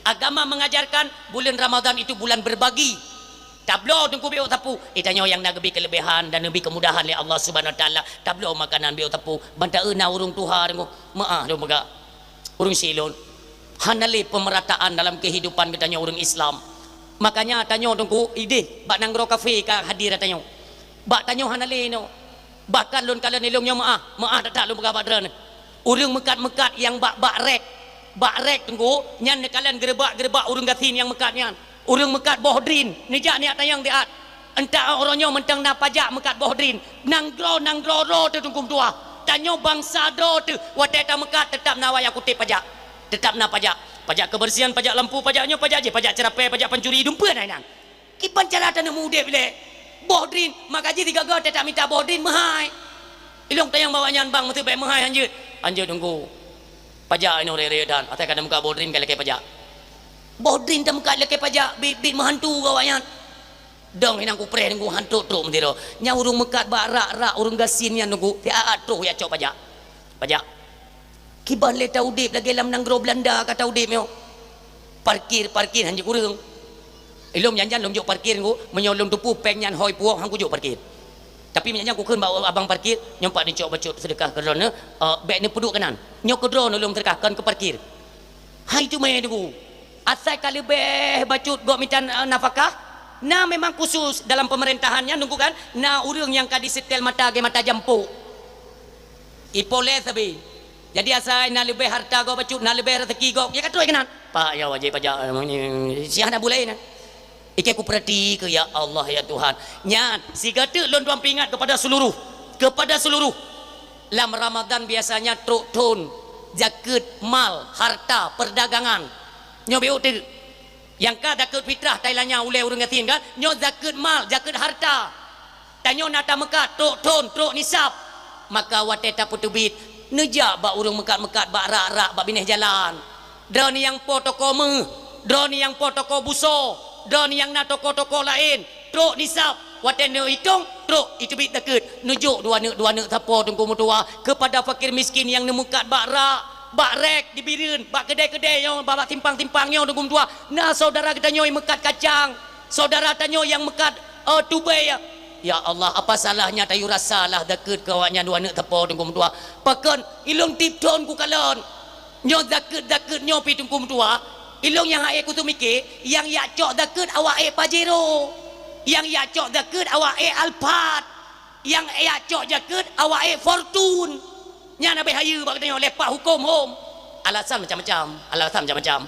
Agama mengajarkan bulan Ramadan itu bulan berbagi. Tabloe teungku bèk sapeue, geutanyoe nyang na geubri keuleubehan dan geubri keumudahan lé Allah Subhanahu Wa Taala. Tabloe makanan bèk sapeue, ban taeu na ureueng tuha teungku, meu'ah lôn peugah. Ureueng syik lôn, hana lé pemerataan dalam kehidupan geutanyoe ureueng Islam. Makanya tanyoe teungku idéh bak nanggroe kafé ka hadir tanyoe. Bak tanyoe hana lé inoe. Bahkan lôn kalon ilôn nyoe meu'ah, meu'ah that-that lôn peugah bak droeneuh. Ureueng meukat-meukat nyang bak, bak rék, bak rék teungku, nyan neukalon geureubak-geureubak ureueng gasien nyang meukat nyan. Ureueng meukat boh drin, neujak neujak tanyong siat. Entah uroe nyoe mantong na pajak meukat boh drin. Nanggroe, nanggroe droe teuh teungku meutuah. Tanyoe bansa droe teuh watèe tameukat teutap na wayah kutéb pajak. Teutap na pajak. Pajak kebersihan, pajak lampu, pajak nyoe, pajak jéh, pajak ceurapèe, pajak pancuri, dumpeue na inan. Kiban cara taneuk meu-udép lé. Boh drin, maka jih sigoe-goe teutap mita boh drin meuhai. Ilôn tanyong bak awaknyan, "Bang, meuseuet bèk meuhai hanjeuet?" "Hanjeuet teungku. Pajak inoe ré-ré that, asai ka tameukat boh drin ka lakèe pajak." Boh drin tameukat lakèe pajak, bit-bit meuhantu keu awaknyan. Dong hinan kupreh teungku han trok-trok meusidroe. Nyan ureueng meukat bak rak-rak ureueng gasien nyan teungku, siat-at troh jak cok pajak. Pajak. Kiban lé taudép lagèe lam nanggroe Beulanda ka taudép nyoe. Parkir, parkir hanjeuet kureueng. Ilôn jan-jan lôn jok parkir teungku, meunyoe lôn teupeu péng nyan hôi puwoe han kujok parkir. Tapi meunyoe jan kukheun bak abang parkir, "Nyoe pat neucok bacut seudeukah keu droeneuh, eh, bèk neupeuduek keunan. Nyoe keu droeneuh lôn seudeukah kon keu parkir." Hai teuma teungku. Asai ka leubeh bacut gok mita, eh, nafakah, na memang khusus dalam pemerintahan nyan teungku kan, na ureueng nyang ka disetel mata lagèe mata jampok. Ipoleh sabe. Jadi asai na leubeh harta gok bacut, na leubeh rezeki gok, ya ka trok keunan. Pak, ya wajéb pajak, eh, si hana bulai na. Ikei kupeurati keu, ya Allah, ya Tuhan. Nyan, sigoe teuk lôn tuan peuingat kepada seluruh, kepada seluruh. Lam Ramadan biasanya trok thon Zakeuet mal, harta, perdagangan. Nyoe beu teuk. Nyang ka zakeuet fitrah tailanya ulée ureuëng gasien kan? Nyoe zakeuet mal, zakeuet harta. Tanyoe na tameukat trok thon, trok nisab. Maka watée tapeuteubiet, neujak bak ureuëng meukat-meukat bak rak-rak bak binéh jalan. Droeneuh nyang po toko méuh, droeneuh nyang po toko buso, droeneuh nyang na toko-toko laén, trok nisab. Watée neuitong, trok iteubiet zakeuet, neujok dua neuk, dua neuk sapo teungku meutuwah keupada fakir miskin nyang neumeukat bak rak, bak rék di Bireuen, bak keudée-keudée nyoe, bak, bak simpang-simpang nyoe teungku meutuwah. Na syedara geutanyoe meukat kacang, syedara tanyoe nyang meukat, eh, tubée. Ya Allah, apa salahnya tayue rasa lah zakeuet keu awaknyan dua neuk sapo teungku meutuwah. Pakon ilôn tieb thon kukalon. Nyoe zakeuet-zakeuet nyoe pi teungku meutuwah, ilôn nyang hase kuteumike, nyang jak cok zakeuet awak ék Pajero, nyang jak cok zakeuet awak ék Alphard, nyang jak cok zakeuet awak ék Fortuner. Nyan abéh hayeue bak geutanyoe lé pak huköm hom. Alasan macam-macam, alasan macam-macam.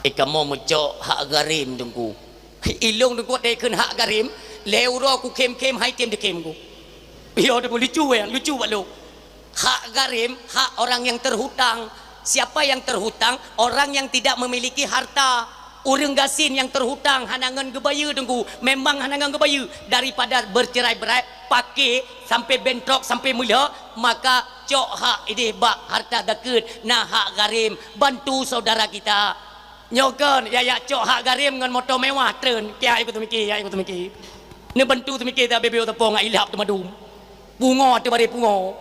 Eh, kamoe meucok hak gharim teungku. Ilôn teungku watée kheun hak gharim, lhée uroe kukhém-khém hai tem dikhem ku. Yo teungku lucu ya, lucu bak lôn. Hak gharim, hak orang yang terhutang. Siapa yang terhutang? Orang yang tidak memiliki harta. Ureuëng gasien nyang terhutang hana ngon geubayeue teungku, memang hana ngon geubayeue. Daripada bercerai-berai, paké sampai bentrok, sampai meulhok, maka cok hak idéh bak harta zakeuet, na hak gharim, bantu saudara kita. Nyoe kon, ya, ya cok hak gharim ngon moto mewah treun. Kiai kuteumike, ya kuteumike. Neubantu teumike ta bebeu teupong ilap teumadum. Pungo teubaré pungo.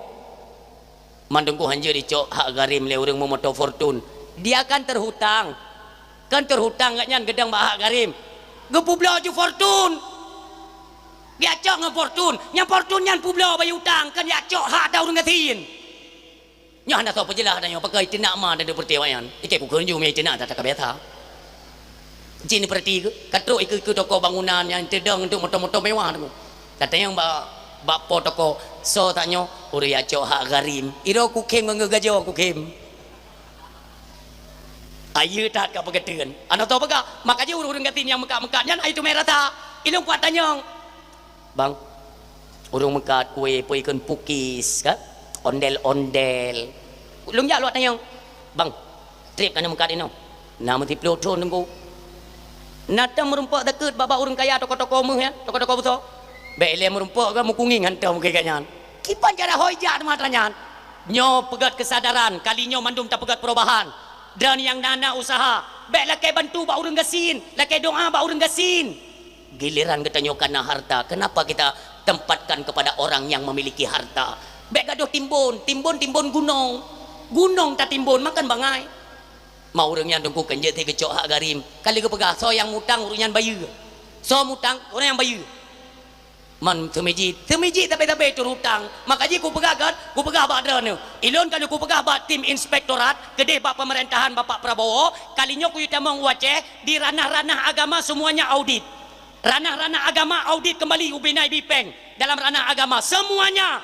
Man teungku hanjeuet dicok hak gharim lé ureuëng meumoto Fortuner. Dia kan terhutang. Kan terhutang gobnyan geudong bak hak gharim. Geupeubloe ju Fortuner. Dia cok ngon Fortuner. Nyang Fortuner nyan peubloe bayeue utang, kan jak cok hak ata ureuëng gasien. Nyoe hana soe peujeulaih ata nyoe, pakon iteunak ma dan dipeureuti awaknyan. Ikei kukheun ju mé iteunak ata ka biasa. Jih neupeureuti keu, ka trok ikeue-ikeue toko bangunan nyang teudong untuk moto-moto mewah tu. Tatanyong bak, bak po toko, soe tanyoe, ureuëng jak cok hak gharim. Iroe kukhém ngon geugajoe kukhém. Ayeue that ka peugeuteuon. Hana soe peugah, maka jih ureuëng gasien nyang meukat-meukat nyan ai teumé rasa. Ilôn kuat tanyong. Bang, ureuëng meukat kue peue ikheun pukis, kan? Ondel-ondel. Lôn jak luwat tanyong, "Bang, trép ka na meukat inoe?" "Na meusiploh thon teungku." "Na tom meurumpok zakeuet bak-bak ureuëng kaya toko-toko méuh nyan, toko-toko buso?" "Bék ilée meurumpok ka meukungieng hantom keu gobnyan." Kiban cara hôi jak teuma atra nyan. Nyoe peugét keusadaran, kali nyoe mandum tapeugét perubahan. Dan nyang na-na useuha, bék lakée bantu bak ureuëng gasien, lakée doá bak ureuëng gasien. Giliran geutanyoe ka na harta, kenapa kita tempatkan kepada orang yang memiliki harta? Bék gadôh timbon, timbon, timbon gunong. Gunong tatimbon, makon bangai. Ma ureuëng nyan teungku kan jeuet geucok hak gharim. Kali geupeugah, soe nyang mutang ureuëng nyan bayeue. Soe mutang, ureuëng nyan bayeue. Man seumijit, seumijit sabe-sabe terhutang. Maka jih kupeugah kan, kupeugah bak droeneuh. Ilôn ka lheueh kupeugah bak tim inspektorat, keudeh bak pemerintahan Bapak Prabowo, kali nyoe kuyue tamong u Aceh, di ranah-ranah agama semuanya audit. Ranah-ranah agama audit kembali ubena ibi péng dalam ranah agama semuanya.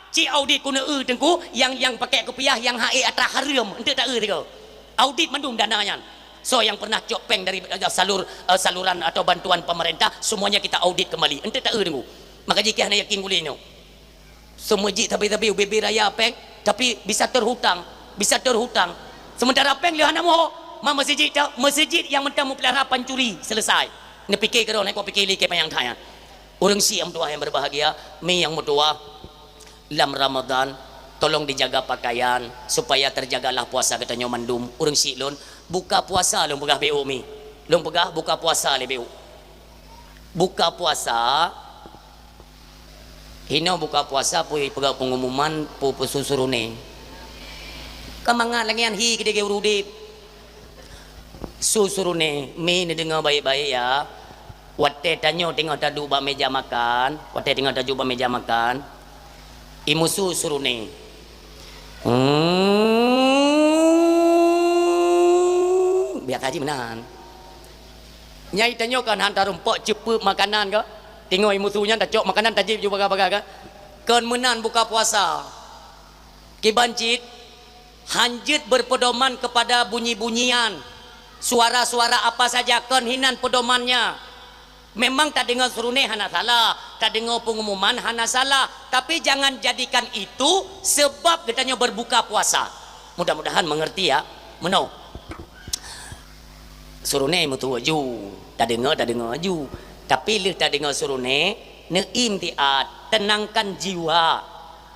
Cit audit keuneuk eu teungku yang, yang pakai kupiah yang hak atra hareuem, enteuk ta eu teungku. Audit mandum dana nyan. Soe nyang pernah cok péng dari, eh, salur, eh, saluran atau bantuan pemerintah, semuanya kita audit kembali. Enteuk ta eu teungku. Maka jih keuh hana yakin gulée nyoe. Seumijit sabe-sabe ubé-bé raya péng, tapi bisa terhutang, bisa terhutang. Sementara péng lé hana moho, ma meuseujid ta, meuseujid nyang mantong meupeulihara pancuri, selesai. Neupike keudroe, neukok pike lé keu panyang that nyan. Ureuëng syiek nyang meutuwah nyang berbahagia, mi nyang meutuwah, lam Ramadan, tolong dijaga pakaian supaya terjagalah puasa geutanyoe mandum. Ureuëng syiek lôn, buka puasa lôn peugah beu mi. Lôn peugah buka puasa lé beu. Buka puasa, hinoe buka puasa peue peugah pengumuman peue-peue su suruné. Ka mangat lagée nyan hi keudeh ureuëng udeb. Su suruné, mi neudeungoe baik-baik ya. Watée tanyoe teungoh taduek bak meja makan, watée teungoh taduek bak meja makan, imusu suruné. Hmm, biasa jih meunan. Nyai tanyoe kan han tarumpok ceupeuek makanan ka? Teungoh imusu nyan tacok makanan tajieb ju bagah-bagah ka? Kon meunan buka puasa. Kiban cit, hanjeuet berpedoman kepada bunyi-bunyian, suara-suara apa saja kon hinan pedomannya. Memang tadeungoe suruné hana salah, tadeungoe pengumuman hana salah, tapi jangan jadikan itu sebab geutanyoe berbuka puasa. Mudah-mudahan mengerti ya. Meunoe. Suruné meutuwah ju, tadeungoe, tadeungoe ju. Tapi lheueh tadeungoe suruné, neu'im tiat, tenangkan jiwa.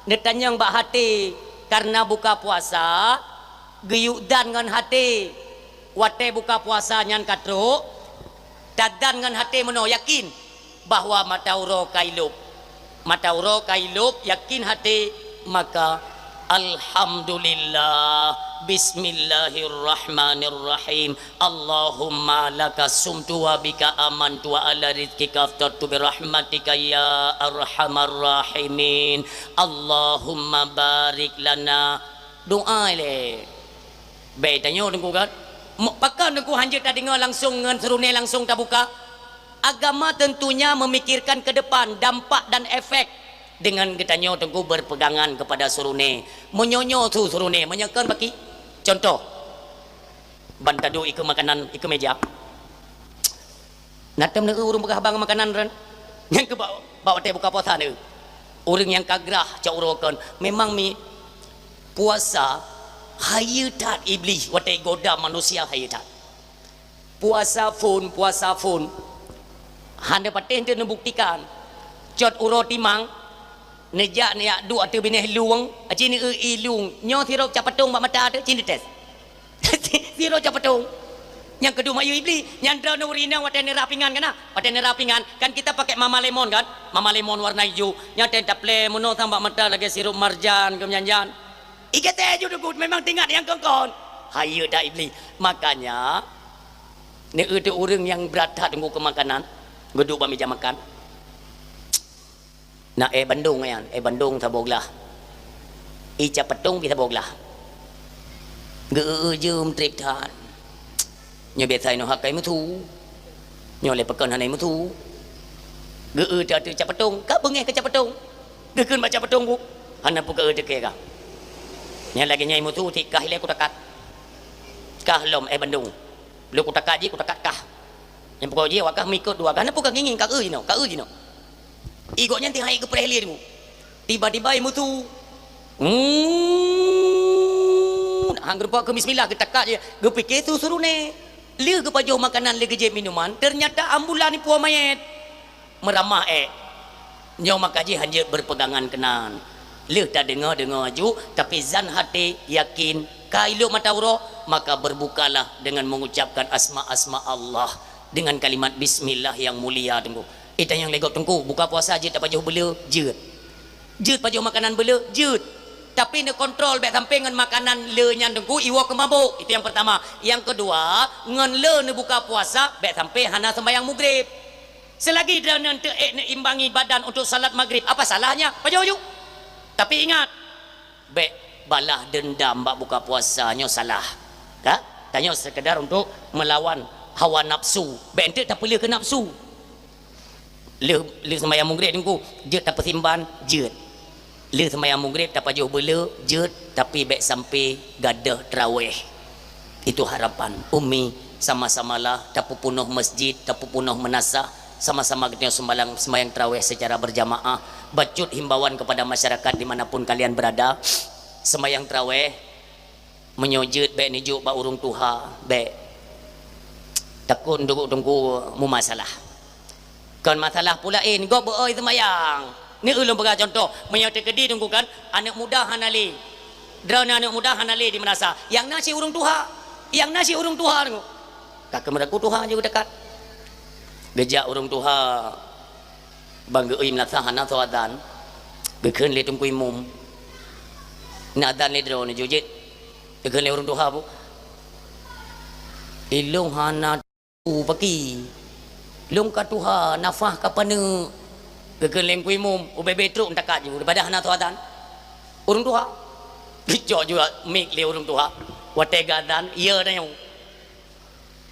Neutanyong bak haté, karena buka puasa, geuyue dan ngon haté. Watée buka puasa nyan ka trok, tadan ngon haté meunoe yakin bahwa mata uroe ka ilop. Mata uroe ka ilop, yakin haté, maka, "Alhamdulillah, bismillahirrahmanirrahim. Allahumma laka sumtu wa bika amantu wa ala rizqika aftartu bi rahmatika ya arhamar rahimin. Allahumma barik lana." Doa ilée. Bék tanyoe Teungku kan? Mo-, pakon Teungku hanjeuet tadeungoe langsong ngon suruné langsong tabuka? Agama tentunya memikirkan ke depan, dampak dan efek. Dengan geutanyoe Teungku berpegangan kepada suruné. Meunyoe nyoe su suruné, meunyoe kon baki. Contoh, ban taduek ikeue makanan, ikeue meja. Na tem neueu ureuëng peugah haba ngon makanan ran. Nyang keu bak, bak watée buka puasa neueu. Ureuëng nyang ka grah cok uroe kon, memang mi puasa hayeue that Iblih watée goda manusia hayeue that. Puasa phon, puasa phon. Hana patéh teu neubuktikan. Cot uroe timang, neujak neujak duek ateueh binéh lueng, aci neueu ié lueng. Nyoe sirop cap patong bak mata teu, ci neutés. Sirop cap patong. Nyang keudua mayu Iblih, nyang droeneuh ureuëng inong watée neurah pingan kan na? Watée neurah pingan, kan kita pakai mama lemon kan? Mama lemon warna ijo. Nyang watée taplé meunoe sang bak mata lagée sirop marjan keu meujan-jan. Ikeue teh ju dugut memang tingat nyang kon-kon. Hayeue that Iblih. Makanya, neueu teu ureuëng nyang brat that Teungku keu makanan, geuduek bak meja makan. Na éh bandong nyan, éh bandong saboh glah. Ié cap patong pih saboh glah. Geu-eu jeuem treb that. Nyoe biasa inoe hana meusu. Nyoe lé pakon hana meusu. Geu-eu teu cap patong, ka beungéh keu cap patong. Geukheun bak cap patong bu. Hana peue ka eu teuke ka. Nyan lagée nyan meusu, si kah ilée kutakat. Kah lom éh bandong. Lheueh kutakat jih, kutakat kah. Nyang peuko jih, awak kah meuikot dua kah, na peue ka ngieng-ngieng, ka eu jinoe, ka eu jinoe. Ié gobnyan teuhai geupreh lé Teungku. Tiba-tiba ié meusu. Hmm, hang geurumpok keu bismillah, geutakat jih, geupike su suruné. Lheueh geupajoh makanan, lheueh geujép minuman, ternyata ambulan ipuwoe manyét. Meuramah ék. Nyoe maka jih hanjeuet berpegangan keunan. Lheueh tadeungoe-deungoe aju, tapi zan haté yakin ka ilop mata uroe, maka berbukalah dengan mengucapkan asma-asma Allah, dengan kalimat bismillah yang mulia Teungku. Eh, tanyong lé gob Teungku, buka puasa jeuet tapajoh beuleu? Jeuet. Jeuet pajoh makanan beuleu? Jeuet. Tapi neukontrol bék sampai ngon makanan le nyan Teungku iwoe keu mabök. Itu yang pertama. Yang kedua, ngon le neubuka puasa bék sampai hana sembahyang mugrib. Selagi droeneuh teu ék neuimbangi badan untuk salat magrib, apa salahnya? Pajoh ju. Tapi ingat, bék balah dendam bak buka puasa nyoe salah. Ka? Tanyoe sekedar untuk melawan hawa nafsu. Bék enteuk tapeuleueh keu nafsu. Lheueh, lheueh sembahyang mugrib Teungku, jeuet tapeusimban, jeuet. Lheueh sembahyang mugrib tapajoh beuleu, jeuet, tapi bék sampai gadôh trawéh. Itu harapan. Umi, sama-samalah tapeupunoh masjid, tapeupunoh meunasah, sama-sama geutanyoe sembalang, sembahyang trawéh secara berjamaah. Bacut himbauan kepada masyarakat di mana pun kalian berada, sembahyang trawéh, meunyoe jeuet bék neujok bak ureuëng tuha, bék. Takot duek Teungku mumasalah. Kon masalah peue laén, gob beu-oi seumayang. Ni ulôn peugah contoh, meunyoe teukeudi Teungku kan, aneuëk muda hana lé. Droeneuh aneuëk muda hana lé di meunasah. Nyang na cit ureuëng tuha. Nyang na cit ureuëng tuha Teungku. Ka keumeuraku tuha jeuet geudekat. Geujak ureuëng tuha, ban geu-ui meunasah hana soe azan. Geukheun lé Teungku Imum. Na azan lé droeneuh jeuet. Geukheun lé ureuëng tuha bu. Ilôn hana U paki. Lôn ka tuha, nafah ka paneuk. Geukheun lé Teungku Imum, ubé-bé trok takat ju, daripada hana soe azan. Ureuëng tuha. Geucok ju mik lé ureuëng tuha. Watée geuazan, ya tanyoe.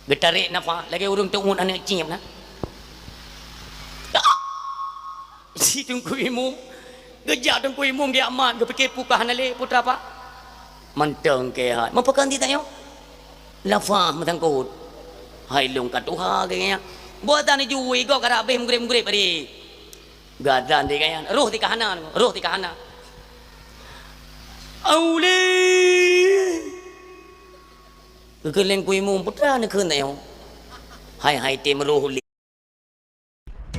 Geutarek nafah, lagée ureuëng teuôt aneuëk cieb na. Si Teungku Imum, geujak Teungku Imum geujak mat, geupike peue ka hana lé, peue teuma. Mantong keuhai. Meupakon di tanyoe? Lafah meusangkot. Hai lôn ka tuha geuh nyan. Buatan jui gob karab abéh meugreb-meugreb tadi. Gadan di kayan, roh tika hana, roh tika hana. Aulé. Keukeuleng kuimu putra neukheun tayong. Hai-hai tem roh li.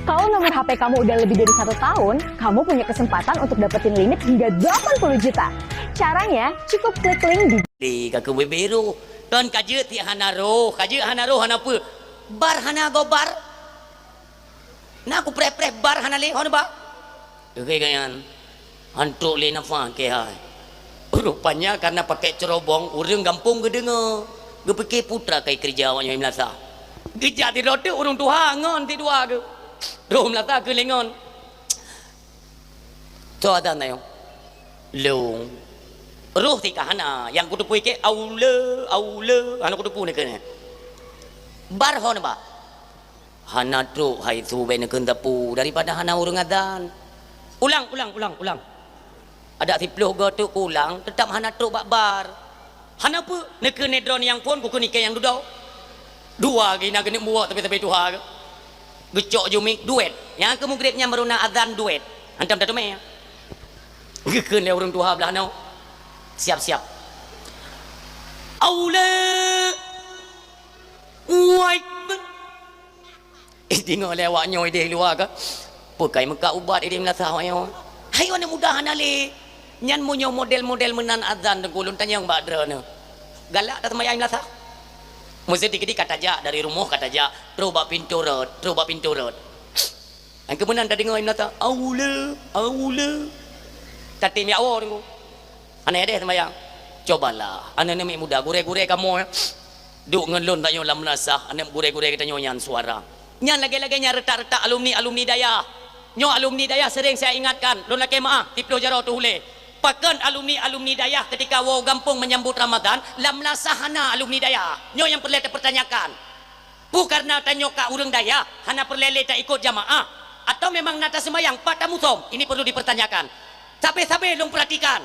Kalau nomor H P kamu udah lebih dari satu tahun, kamu punya kesempatan untuk dapetin limit hingga delapan puluh juta. Caranya, cukup klik link di Li ka keu bibero. Ton ka jeuet ti hana roh, ka jeuet hana roh hana peue. Bar hana gobar. Na ku preh-preh bar hana lé hon ba. Oke kayan. Hantok lé nafa ke hai. Rupanya karena pakai cerobong, ureueng gampông geudeungoe. Geupike putra kai keureuja awak nyoe meulasa. Geujak ti droe teuk ureueng tuha ngon ti dua geu. Roh meulasa keu lengon. Soe adan tayong? Lôn. Roh tika hana, nyang kuteupue ke aule, aule, hana kuteupue neukheun. Bar hon ba. Hana trok hai su bèk neukheun teupue daripada hana ureueng adan. Ulang, ulang, ulang, ulang. Adak siplôh goe teuk ulang, teutap hana trok bak bar. Hana peue, neukheun droeneuh nyang phôn, kukheun ikei nyang dudoe. Dua gina keuneuk muwoe teupie-teupie tuha geuh. Geucok jumik duet. Nyang keu mugreb nyan baru na azan duet. Hantom tateumé. Geukheun lé ureueng tuha blah noe. Siap-siap. Aule. Wait. Idéh ngon lé awak nyoe idéh luwa ka. Peue kai meukat ubat idéh meunasah awak nyoe. Hai aneuk muda hana lé. Nyan meunyoe model-model meunan azan teungku lôn tanyong bak droeneuh. Galak taseumayang meunasah? Meuseudih-seudih ka tajak dari rumoh ka tajak, trok bak pintoe rot, trok bak pintoe rot. Nyang keu meunan tadeungoe meunasah, "Aule, aule." Tatem jak woe teungku. Hana idéh seumayang. Cobalah, aneuk-aneuk muda, gurée-gurée kamoe. Duek ngon lôn tanyoe lam meunasah, aneuk gurée-gurée geutanyoe nyan suara. Nyan lagée-lagée nyan retak-retak alumni-alumni dayah. Nyoe alumni dayah sering saya ingatkan, lôn lakée meuáh, siplôh jaroe teuh ulée. Pakon alumni-alumni dayah ketika woe gampông menyambut Ramadan, lam meunasah hana alumni dayah. Nyoe nyang peureulée tapeurtanyakan. Peue kareuna tanyoe ka ureuëng dayah, hana peureulée lé taikot jamaah? Atawa memang na taseumayang pat tamusom? Ini perlu dipertanyakan. Sabe-sabe lôn perhatikan.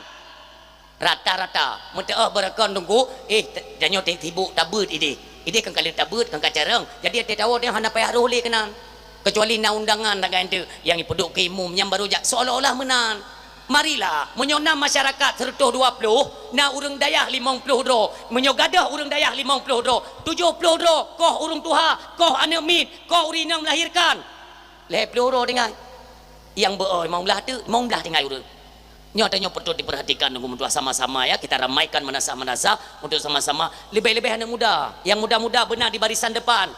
Rata-rata, meuteuôh beurakon teungku, eh, t-, tanyoe teuh sibuk tabeuet idéh. Idéh kan ka lheueh tabeuet, kan ka carông. Jadi, até tawoe teuh hana payah roh lé keunan. Kecuali na undangan lagée nyan teuh, nyang ipeuduek keu imum, nyang barô jak seolah-olah meunan. Marilah, meunyoe na masyarakat seratus dua puluh, na ureuëng dayah limong ploh droe. Meunyoe gadôh ureuëng dayah limong ploh droe, tujoh ploh droe, koh ureuëng tuha, koh aneuk miet, koh ureuëng inong melahirkan. Lhée ploh droe tinggai. Nyang beu-o limong blaih teuk, limong blaih tinggai ureuëng. Nyoe tanyoe patut diperhatikan, nunggu meutuah sama-sama ya, kita ramaikan meunasah-meunasah untuk sama-sama, lebih-lebih aneuk muda. Yang muda-muda benar di barisan depan.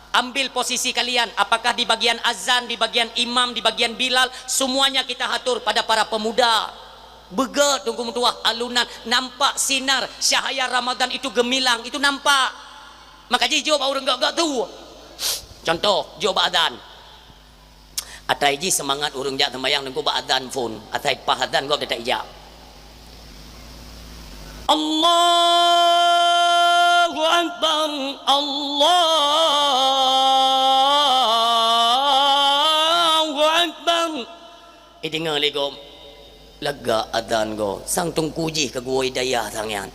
Ambil posisi kalian, apakah di bagian azan, di bagian imam, di bagian bilal, semuanya kita atur pada para pemuda. Beugét teungku meutuah alunan, nampak sinar cahaya Ramadan itu gemilang, itu nampak. Maka jih jok bak ureuëng gét-gét tu. Contoh, jok bak azan. Atai jih seumangat ureuëng jak seumayang teungku bak azan phon. Atai paih azan gob teutap ijak. Allahu Akbar, Allahu Akbar. Ideungoe lé gob, lagak azan gob, sang teungku jih keu gurée dayah sang nyan.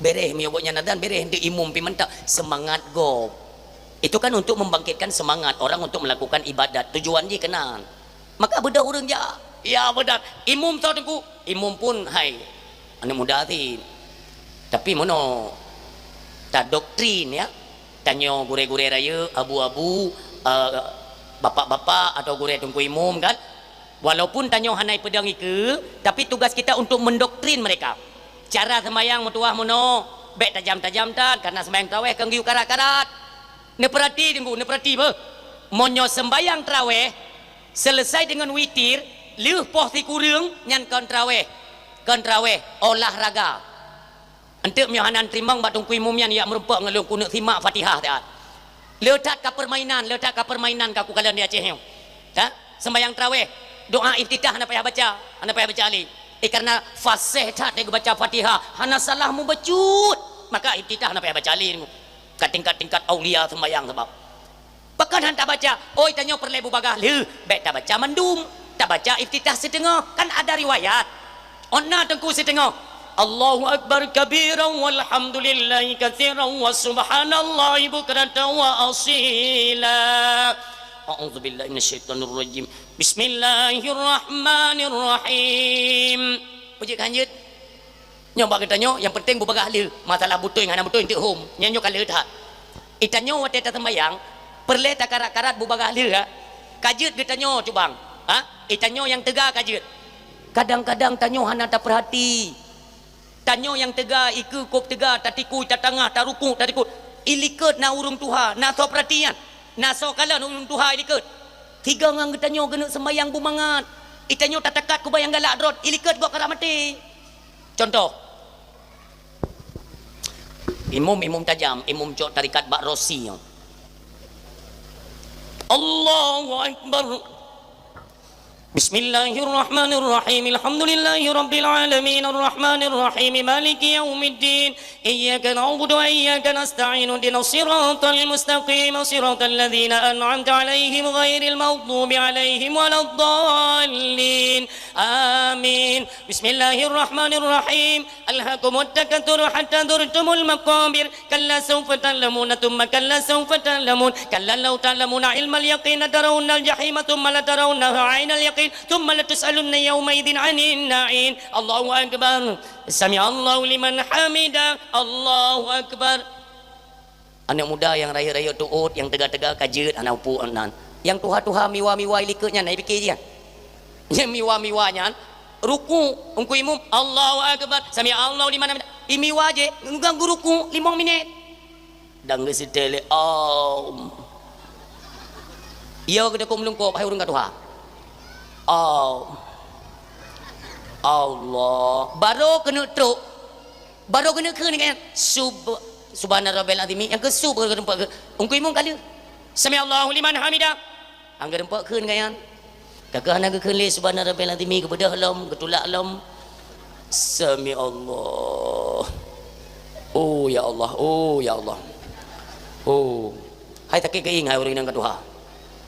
Bereh meunyoe gobnyan azan, bereh nteuk imum pi mantap, seumangat gob. Itu kan untuk membangkitkan semangat orang untuk melakukan ibadat, tujuan jih keunan. Maka beudôh ureuëng jak, ya beudôh. Imum soe teungku? Imum pun hai aneuk muda cit. Tapi meunoe tadoktrin ya, tanyoe gurée-gurée rayeuk, abu-abu, eh, bapak-bapak atau gurée teungku imum kan. Walaupun tanyoe hana ipeudong ikeue, tapi tugas kita untuk mendoktrin mereka. Cara seumayang meutuah meunoe, bék tajam-tajam that, karena seumayang tarawéh keu geuyue karat-karat. Neupeurati teungku, neupeurati beuh. Meunyoe sembahyang tarawéh selesai deungon witir, lheueh poh sikureueng nyan kon tarawéh. Kon tarawéh, olahraga. Enteuk meunyoe hana teurimong bak teungku imum nyan, yak meurumpok ngon lôn keuneuk simak Fatihah that. Le that ka permainan, le that ka permainan ka kukalon di Aceh nyoe. Ha? Sembahyang tarawéh, doa iftitah hana payah baca, hana payah baca lé. Eh, karena fasih that lé geubaca Fatihah, hana salah mubacut. Maka iftitah hana payah baca lé. Ka tingkat-tingkat aulia sembahyang sabab. Pakon han tabaca, oi tanyoe peureulée bubagaih lheueh, bék tabaca mandum. Tabaca iftitah siteungoh, kan ada riwayat. Ôn na teungku siteungoh. Allahu akbar kabiran walhamdulillahi katsiran wa subhanallahi bukratan wa asila. A'udzubillahi minasyaitonirrajim. Bismillahirrahmanirrahim. Peujeuet ka hanjeuet? Nyoe bak geutanyoe, nyang penting beubagaih le. Masalah beutôi ngon hana beutôi, enteuk hom. Nyan nyoe ka le that. Geutanyoe watée taseumbahyang, peureulée takarat-karat beubagaih le, ha? Ka jeuet geutanyoe cubang. Ha? Geutanyoe nyang teuga ka jeuet. Kadang-kadang tanyoe hana tapeurhati. Tanyoe nyang teuga, ikeue kôb teuga, tatikui, tatangah, tarukuk, tatikui. Ilikot na ureuëng tuha, na soe peurhatian, na soe kalon ureuëng tuha ilikot. Sigoe ngon geutanyoe keuneuk seumbahyang beumangat. Geutanyoe tatakat keu bahyang galak droe, ilikot gob karab maté. Contoh, imum-imum tajam, imum cok tarekat bak rosi nyoe. Allahu Akbar. Bismillahirrahmanirrahim. Alhamdulillahirabbil alamin. Arrahmanirrahim. Maliki yaumiddin. Iyyaka na'budu wa iyyaka nasta'in. Ihdinas siratal mustaqim. Siratal ladzina an'amta 'alaihim ghairil maghdubi 'alaihim waladdallin. Amin. Bismillahirrahmanirrahim. Alhakumut takatsur hatta zurtumul maqabir. Kalla sawfa ta'lamuna tsumma kalla sawfa ta'lamun. Kalla law ta'lamuna ilmal yaqin latarawunnal jahima tsumma latarawunnaha 'ainal yaqin tsumma latus'alunna yauma'idzin 'anin na'im. Allahu akbar. Sami'allahu liman hamidah. Allahu akbar. Aneuk muda nyang rayeuk-rayeuk tuôt, nyang teuga-teuga ka jeuet hana upuk nan. Nyang tuha-tuha miwa-miwa ilikot nyan na ipike jihnyan. Nyang miwa-miwa nyan rukuk, Teungku Imum, Allahu Akbar, sami'allahu liman hamidah. Imiwa jih, geugang geuh rukuk limong minét. Dan geuseutée lé, "Om." Yo geutakot meulungkop, hai ureuëng ka tuha. "Om." Allah. Barô keuneuk trok. Barô keuneuk kheun nyan, sub-, subhana rabbil azimi, nyang keu sub keu teumpat keu, Teungku Imum ka lheueh. Sami'allahu liman hamidah. Nyang keu teumpat kheun nyan. Ka keu hana geukheun lé subhana rabbil azimi, geubeudôh lom, geutulak lom. Sami'allah. Oh ya Allah, oh ya Allah. Oh. Hai sakét keuieng hai ureuëng inong ka tuha.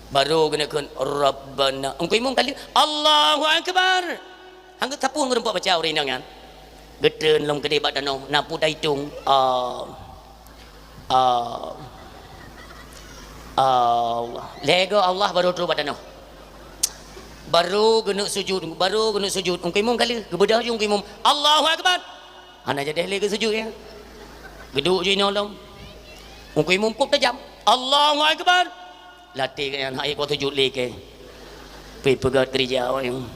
Barô keuneuk kheun Rabbana. Teungku Imum ka lheueh, Allahu Akbar. Hana geusapeue geurumpok baca ureuëng inong nyan. Geutreun lom keudeh bak tanoh, na peue taitong. Ah. Ah. Allah. Lhée goe Allah barô trok bak tanoh. Barô geuneuk sujud, barô geuneuk sujud. Teungku Imum ka lheueh, geubeudôh ju Teungku Imum. Allahu Akbar. Hana jadeh lé geusujud nyan. Geuduek ju inoe lom. Teungku Imum kôb tajam. Allahu Akbar. Lateh geuh nyan, hai kôb sujud lé kèe. Pi peugét keurija awak nyan.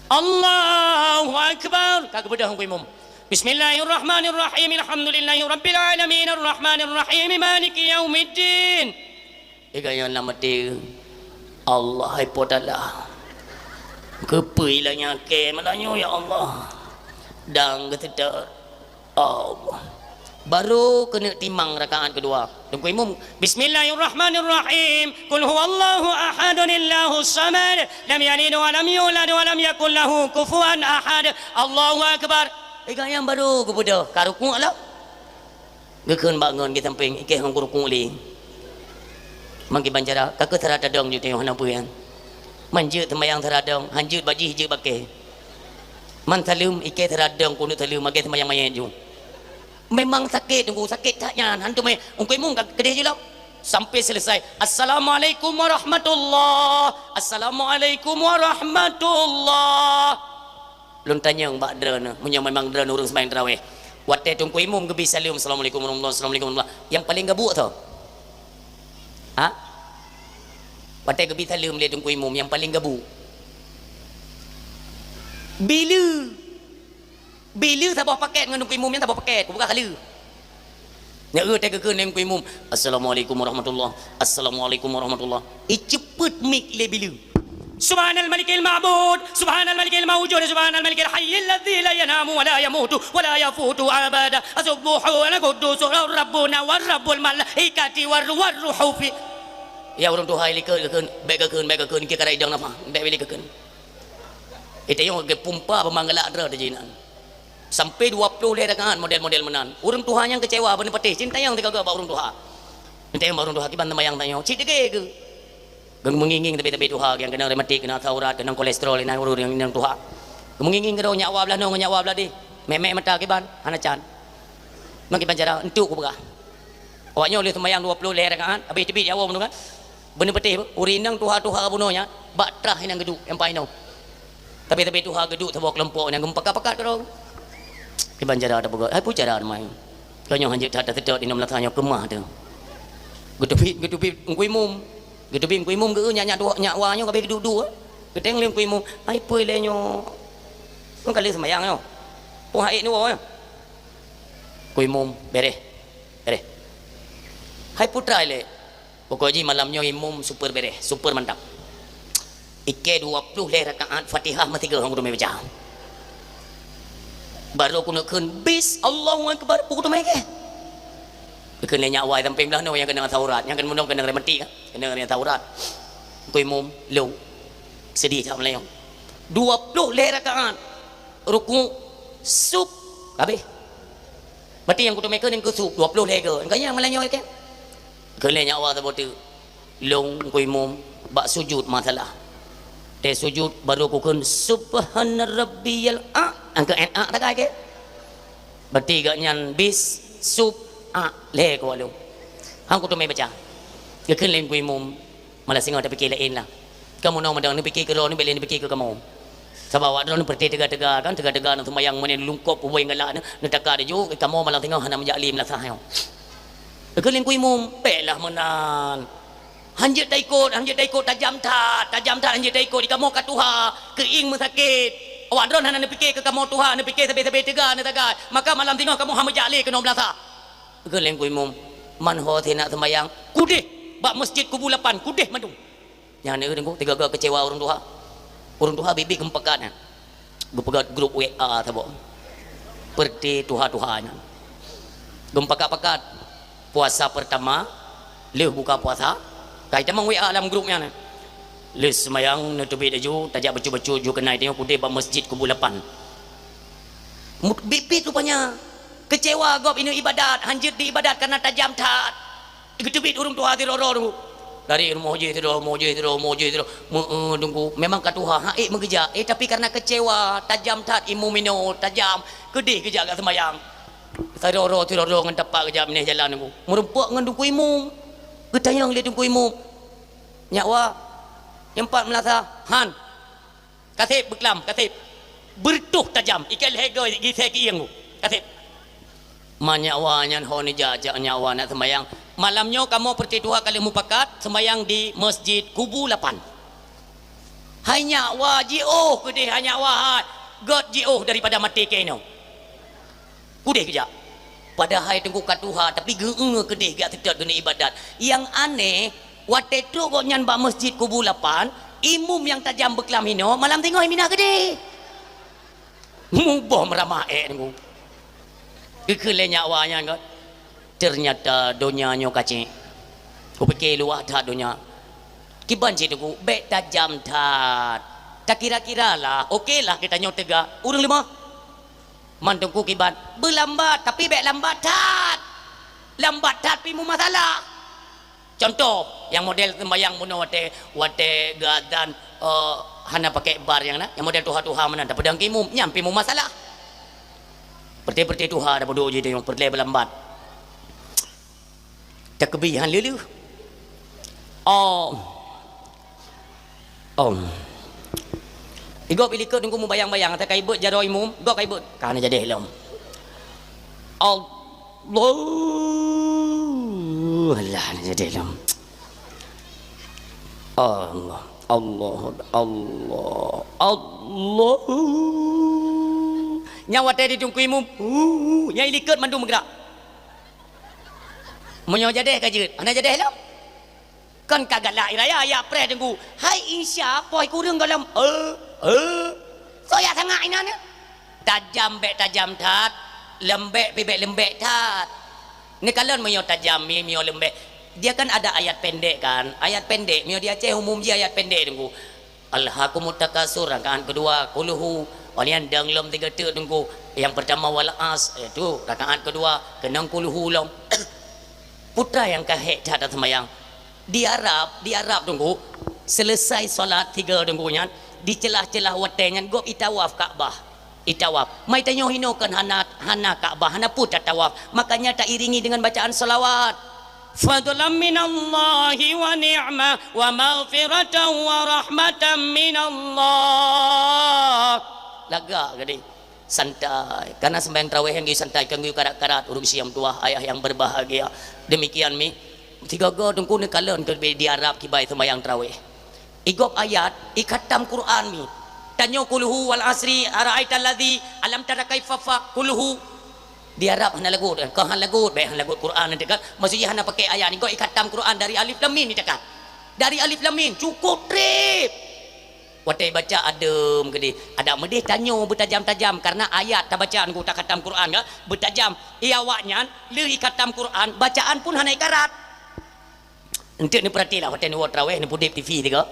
Allahu Akbar. Ka geubeudôh Teungku Imum. Bismillahirrahmanirrahim. Alhamdulillahirabbil alamin. Arrahmanirrahim. Maliki yaumiddin. Iga nyan lam até, Allah hai Po Taala. Keupeue ilée nyan kèe meulanyoe ya Allah. Dan geuteutap Allah. Barô keuneuk timang rakaat keudua. Teungku Imum, Bismillahirrahmanirrahim. Qul huwallahu ahadun Allahus samad. Lam yalid wa lam yulad wa lam yakul lahu kufuwan ahad. Allahu Akbar. Iga nyan barô geubeudôh, ka rukuk lom. Geukheun bak ngon geusampéng, ikèe hong kurukung lé. Mangki bancara, ka keuh sira tadong ju teuh hana peue nyan. Man jeuet teumayang sira dong, han jeuet bak jih jeuet bak kèe. Man saleuem, ikèe sira dong keuneuk saleuem, lagèe teumayang manyét ju. Memang sakét Teungku, sakét that nyan, han teumé, Teungku Imum ka keudeh ju lom. Sampai selesai, "Assalamualaikum warahmatullah, assalamualaikum warahmatullah." Lôn tanyong bak droeneuh, meunyoe memang droeneuh ureuëng seumayang tarawéh, watèe Teungku Imum geubi saleuem, "Assalamualaikum warahmatullahi, assalamualaikum warahmatullahi," nyang paleng gabuk soe? Ha? Watèe geubi saleuem lé Teungku Imum, nyang paleng gabuk? Bileue? Bileue saboh pakèt ngon Teungku Imum nyan saboh pakèt, bukan kali. Nyan, eh, teuka keu nem Teungku Imum, "Assalamualaikum warahmatullah, assalamualaikum warahmatullah." Iceupet mik lé bileue. Subhanal malikil ma'bud, subhanal malikil maujud, subhanal malikil hayyil ladzi la yanamu wa la yamutu wa la yafutu abada. As-subbuhu wal quddusu rabbuna wa rabbul malaikati war ruh, war ruhu fi. Ya ureuëng tuha likot geukheun, bèk geukheun, bèk geukheun, keu kara idong nafah, bèk bili geukheun. Itayong geupumpa peumanggala droe teujinan. Sampai dua ploh lhèe rakaat model-model meunan. Ureuëng tuha nyang keucewa beuneuk patéh, cit tanyong sigoe bak ureuëng tuha. Tanyong bak ureuëng tuha, kiban teumayang tanyoe, cit degé geuh. Geumeungieng-ngieng tabi-tabi tuha, nyang keunong rematik, keunong asam urat, keunong kolesterol, inan ureuëng nyang tuha. Geumeungieng-ngieng keudroe nyak wa blah nyoe, nyak wa blah deh. Mek-mek mata kiban, hana can. Ngon kiban cara, entuk kupeugah. Awak nyoe lheueh seumayang dua ploh lhèe rakaat, habéh teubiet awak meunurot. Beuneupeuteh, ureueng inong tuha-tuha bunoe nyan, bak trah inong geuduek, nyang paih nyoe. Tapi-tapi tuha geuduek saboh keulompok nyang geupakat-pakat keudroe. Kiban cara tapeugah, hai peue cara teuma. Lagèe nyoe hanjeuet that taseutôt inong meunasah nyoe keumah teuh. Geuteubiet, geuteubiet Teungku Imum. Geuteubiet Teungku Imum geu nyak, nyak tuha, nyak wa nyoe ka habéh geuduek-duek. Geutanyong lé Teungku Imum, "Hai peue lé nyoe? Ngon ka lheueh seumayang nyoe? Peue han ék neuwoe nyoe?" Teungku Imum, "Beréh, beréh." "Hai peue teuma lé?" "Pokok jih malam nyoe Imum super beréh, super mantap. Ikèe dua ploh lhèe rakaat Fatihah meusigoe han kuteumé baca. Barô keuneuk kheun bis Allahu Akbar, peue kuteumé ikèe." Geukheun lé nyak wa sampéng blah nyoe nyang keunong asai urat, nyang keunong, keunong rematik, keunong asai urat. Teungku Imum, lôn. Seudeh that meulayeue. Dua ploh lhèe rakaat, rukuk, sub, habéh. Berarti nyang kuteumé kheun nyang keu sub, dua ploh lhèe goe. Nyang ka nyang meulayeue ikèe. Kheun lé nyak wa saboh teuk, lôn Teungku Imum bak sujud masalah. Teu sujud barô kukheun subhana rabbiyal a, angka N a tagai kèe. Berarti gobnyan bis sub a lhèe keu lôn. Han kuteumé baca. Geukheun lé Teungku Imum, malah singoh tapike laén lah. Kamoe nyoe meudang neupike keudroe, neubèk lé neupike keu kamoe. Sabab awak droeneuh peureté teuga-teuga kan, teuga-teuga ngon seumayang meunyoe lungkop ubé galak nyoe, neutaka laju, kamoe malam singoh hana meujak lé meunasah nyoe. Geukheun lé Teungku Imum, bèk lah meunan. Hanjeuet taikot, hanjeuet taikot, tajam that, tajam that hanjeuet taikot, di kamoe ka tuha, keuieng meusakét. Awak droeneuh hana neupike keu kamoe tuha, neupike sabé-sabé teuga neusagai. Maka malam singoh kamoe han meujak lé keunoe meunasah. Geukheun lé Teungku Imum, man ho si nak seumayang, kudeh bak Masjid Kubu Lapan, kudeh mandum. Nyan na Teungku, teuga-teuga keucewa ureueng tuha. Ureueng tuha biet-biet geupakat nyan. Geupeugöt grup W A saboh. Peureté tuha-tuha nyan. Geupakat-pakat puasa peurtama, lheueh buka puasa, ka itamong W A lam grup nyan. Lheueh seumayang neuteubiet laju, tajak bacut-bacut ju keunan tanyoe kudeh bak Masjid Kubu Lapan. Mut-, biet-biet rupanya. Keucewa gob inoe ibadat, hanjeuet di ibadat kareuna tajam that. Geuteubiet ureueng tuha sidroe-droe Teungku. Dari rumoh jih sidroe, rumoh jih sidroe, rumoh jih sidroe. Meu-, eu, Teungku, memang ka tuha, han ék meugeujak. Eh, tapi kareuna keucewa, tajam that imum inoe, tajam. Keudeh geujak gak seumayang. Sidroe-droe, sidroe-droe ngon tapak geujak binéh jalan Teungku. Meurumpok ngon Teungku Imum. Geutanyong lé Teungku Imum. Nyak wa, nyang pat meulasah, han. Kaseb beuklam, kaseb. Beureutoh tajam, ikat lhèe goe gisa keuieng. Kaseb. Ma nyak wa nyan ho neujak, jak nyak wa nak seumayang. Malam nyoe kamoe peureté tuha ka lheueh mupakat seumayang di Masjid Kubu Lapan. Hai nyak wa jiôh keudeh, hai nyak wa hai. Göt jiôh daripada maté keu inoe. Kudeh geujak. Padahai Teungku ka tuha, tapi geu-eu keudeh geujak seutôt keuneuk ibadat. Nyang aneh, watèe trok gobnyan bak Masjid Kubu Lapan, imum nyang tajam beuklam inoe, malam singoh minah keudeh. Muboh meuramah ék Teungku. Geukheun lé nyak wa nyan göt. Teunyata donya nyoe kacék. Kupike luwah that donya. Kiban cit Teungku, bèk tajam that. Takira-kira lah, oke lah geutanyoe teuga. Ureueng leumah. Man Teungku kiban, beulambat, tapi bèk lambat that. Lambat that pih meumasalah. Contoh, nyang model seumbayang bunoe watèe, watèe geuazan, eh, hana pakai bar nyang na, nyang model tuha-tuha meunan, tapeudong keu imum, nyan pih meumasalah. Peureté-peureté tuha tapeuduek jih tanyoe, peureté beulambat. Takeubi han lheuh-lheuh. Oh. Oh. Igob ilikot Teungku meubayang-bayang, ata ka ibeuet jaroe imum, gob ka ibeuet, ka hana jadeh lom. Allah, alah, hana jadeh lom. Allah, Allah, Allah, Allah. Nyan watèe di Teungku imum, uh, nyan ilikot mandum meugerak. Meunyoe jadeh ka jeuet, hana jadeh lom. Kon ka galak raya, jak preh Teungku. Hai Isya, poh kureueng gohlom. Eh, eh. Soe jak sangak inan nyan? Tajam bèk tajam that, leumbèk pih bèk leumbèk that. Neukalon meunyoe tajam, mi-, meunyoe leumbèk. Dia kan ada ayat pendek kan? Ayat pendek, meunyoe di Aceh umum jih ayat pendek Teungku. Alhakumut Takatsur, rakaat keudua, Qul Hu, walian dang lom tiga teuk Teungku. Nyang peurtama Wal Asr, yaitu rakaat keudua, keunong Qul Hu lom. Putra nyang ka hék that taseumayang. Di Arab, di Arab Teungku, seuleusai salat tiga Teungku nyan, di ceulah-ceulah watèe nyan gob itawaf Ka'bah. Itawaf. Mai tanyoe hinoe kan hana, hana Ka'bah, hana peue tatawaf. Makanya tairingi dengan bacaan salawat. Fadlan minallahi wa ni'mah wa maghfiratan wa rahmatan minallah. Lagak geude. Santai. Karena sembahyang tarawih nyang geuyue santai, kon geuyue karat-karat, ureuëng siang tuah, ayah yang berbahagia. Demikian mi. Tiga-tiga teungku neukalon keu di Arab kibai sembahyang tarawih. Igop ayat, ikhatam Quran mi. Tanyoe qul hu wal asri, ara'aital ladzi, alam tara kaifa fa, qul hu. Di Arab hana lagot, kon hana lagot, bèk hana lagot Quran nanti kan. Maksudnya hana pakai ayat ni, igop ikhatam Quran dari alif lam mim ni tekan. Dari alif lam mim, cukup trép. Watèe baca adem keudeh, adak meudeh tanyoe beutajam-tajam karena ayat tabaca ngon takhatam Quran ka, beutajam. Iya awaknyan lheueh ikhatam Quran, bacaan pun hana ikarat. Enteuk neupeuratilah watèe neuwoe tarawih, neupeudeb T V tiga,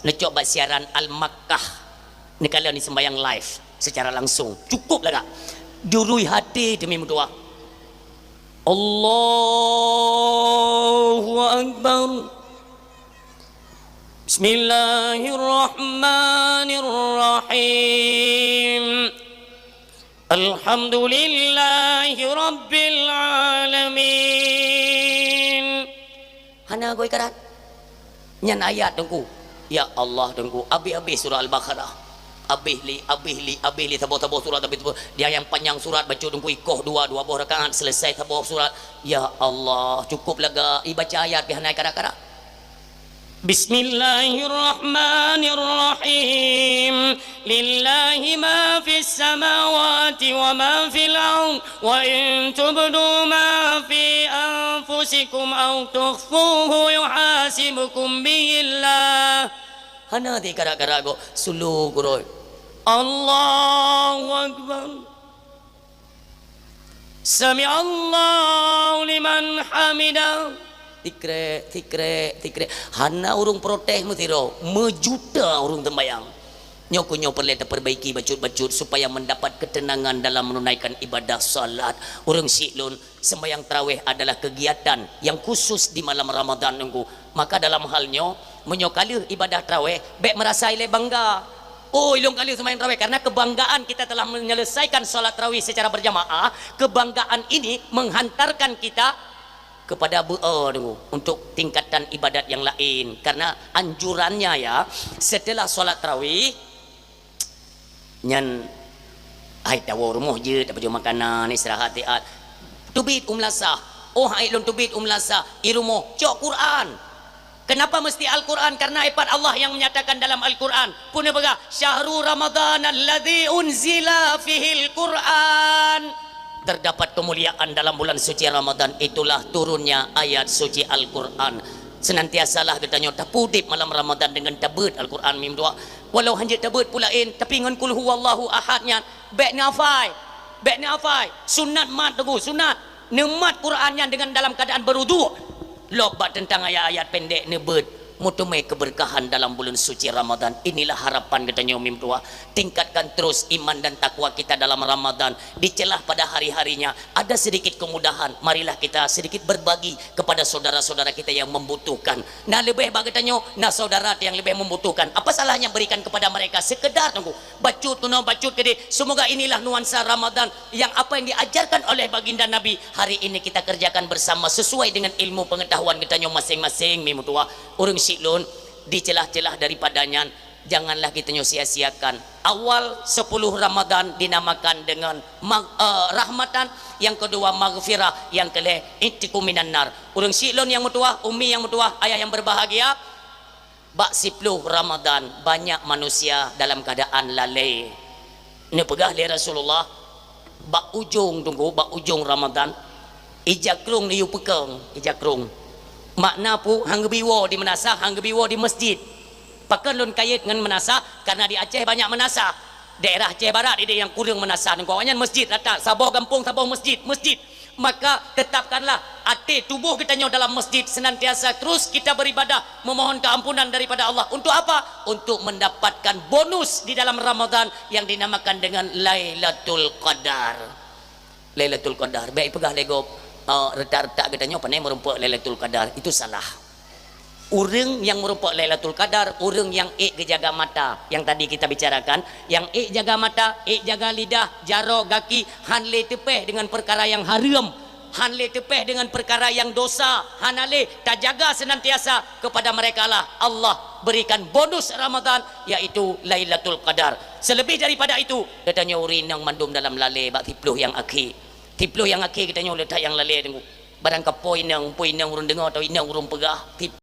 neucok bak siaran Al-Makkah, neukalon neuseumbahyang live secara langsung. Cukup lagak. Durui hati demi meutuah. Allahu Akbar. Bismillahirrahmanirrahim. Alhamdulillahi Rabbil Alamin. Hana goi karat. Nyan ayat teungku. Ya Allah teungku, abéh-abéh surah Al-Baqarah. Abéh li, abéh li, abéh li saboh-saboh surat, abéh saboh. Dia yang panjang surat baca teungku ikoh dua, dua boh rakaat selesai saboh surat. Ya Allah, cukup lagak ibaca ayat pih hana karat-karat. Bismillahirrahmanirrahim. Lillahi ma fis samawati wa ma fil ard. Wa in tubdu ma fi anfusikum aw tukhfuhu yuhasibkum bihillah. Hana ti karat-karat go sulu guroi. Allahu Akbar. Sami'allahu liman hamidah. Tikrek, tikrek, tikrek. Hana ureuëng protes meusidroe, meujuta ureuëng teumbayang. Nyoe keuh nyoe peureulée tapeurbaiki bacut-bacut supaya mendapat ketenangan dalam menunaikan ibadah salat. Ureuëng syiek lôn, sembahyang tarawih adalah kegiatan yang khusus di malam Ramadan nunggu. Maka dalam hal nyoe, meunyoe ka lheueh ibadah tarawih, bék meurasa ilée bangga. Oh, ilôn ka lheueh seumayang tarawih, karena kebanggaan kita telah menyelesaikan salat tarawih secara berjamaah, kebanggaan ini menghantarkan kita kepada beu-, oh, tunggu, untuk tingkatan ibadat yang lain. Karena anjurannya, ya, setelah salat tarawih, nyan, hai tawoe rumoh jeuet, tapajoh makanan, istirahat, tiat. Teubiet u meulasah. Oh, hai lôn teubiet u meulasah, i rumoh, cok Quran. Kenapa mesti Al-Quran? Karena ipat Allah yang menyatakan dalam Al-Quran. Pun dia peugah, "Syahru Ramadan alladzi unzila fihil Quran." Terdapat kemuliaan dalam bulan suci Ramadan, itulah turunnya ayat suci Al-Quran. Senantiasalah geutanyoe tapeudeb malam Ramadan dengan tabeuet Al-Quran mim dua. Walau hanjeuet tabeuet peue laén, tapi ngon Qul Huwallahu Ahad nyan, bék neuhafai. Bék neuhafai. Sunat mat teungku, sunat. Neumat Quran nyan dengan dalam keadaan beruduk. Lok bak teuntang ayat-ayat pendek neubeuet, meuteumé keberkahan dalam bulan suci Ramadan. Inilah harapan geutanyoe mim dua. Tingkatkan terus iman dan takwa kita dalam Ramadan. Dicelah pada hari-harinya, ada sedikit kemudahan, marilah kita sedikit berbagi kepada saudara-saudara kita yang membutuhkan. Na leubeh bak geutanyoe, na saudara yang lebih membutuhkan. Apa salahnya berikan kepada mereka sekedar tunggu. Bacut keunoe, bacut keudeh. Semoga inilah nuansa Ramadan yang apa yang diajarkan oleh baginda Nabi hari ini kita kerjakan bersama sesuai dengan ilmu pengetahuan geutanyoe masing-masing, mim dua. Ureuëng syiek lôn, dicelah-celah daripada nyan, janganlah geutanyoe sia-siakan. Awal sepuluh Ramadan dinamakan dengan mag-, eh, rahmatan, yang kedua maghfirah, yang kelhée itqu minan nar. Ureuëng syiek lôn nyang meutuwah, umi nyang meutuwah, ayah yang berbahagia, bak siploh Ramadan banyak manusia dalam keadaan lalée. Neupeugah lé Rasulullah, bak ujong tunggu, bak ujong Ramadan, ija krong neuyue peukeung, ija krong. Makna peue, han geubi woe di meunasah, han geubi woe di masjid. Pakon lôn kayét ngon meunasah? Karena di Aceh banyak meunasah. Daerah Aceh Barat ideh nyang kureueng meunasah. Ngon awaknyan masjid rata, saboh gampông saboh masjid, masjid. Maka tetapkanlah até tuboh geutanyoe dalam masjid, senantiasa terus kita beribadah, memohon keampunan daripada Allah. Untuk apa? Untuk mendapatkan bonus di dalam Ramadan yang dinamakan dengan Lailatul Qadar. Lailatul Qadar. Bék peugah lé gob, eh, retak-retak geutanyoe pandai meurumpok Lailatul Qadar. Itu salah. Ureuëng nyang meurumpok Lailatul Qadar, ureuëng nyang ék geujaga mata. Yang tadi kita bicarakan, nyang ék jaga mata, ék jaga lidah, jaroe, gaki, han lé teupéh dengan perkara yang haram, han lé teupéh dengan perkara yang dosa, hana lé, tajaga senantiasa. Kepada merekalah Allah berikan bonus Ramadan, yaitu Lailatul Qadar. Selebih daripada itu, geutanyoe ureuëng inong mandum dalam lalé bak siploh nyang akhé. Siploh nyang akhé geutanyoe le that nyang lalé, Teungku. Barang ka po inong, po inong ureuëng deungoe atau inong ureuëng peugah, sip-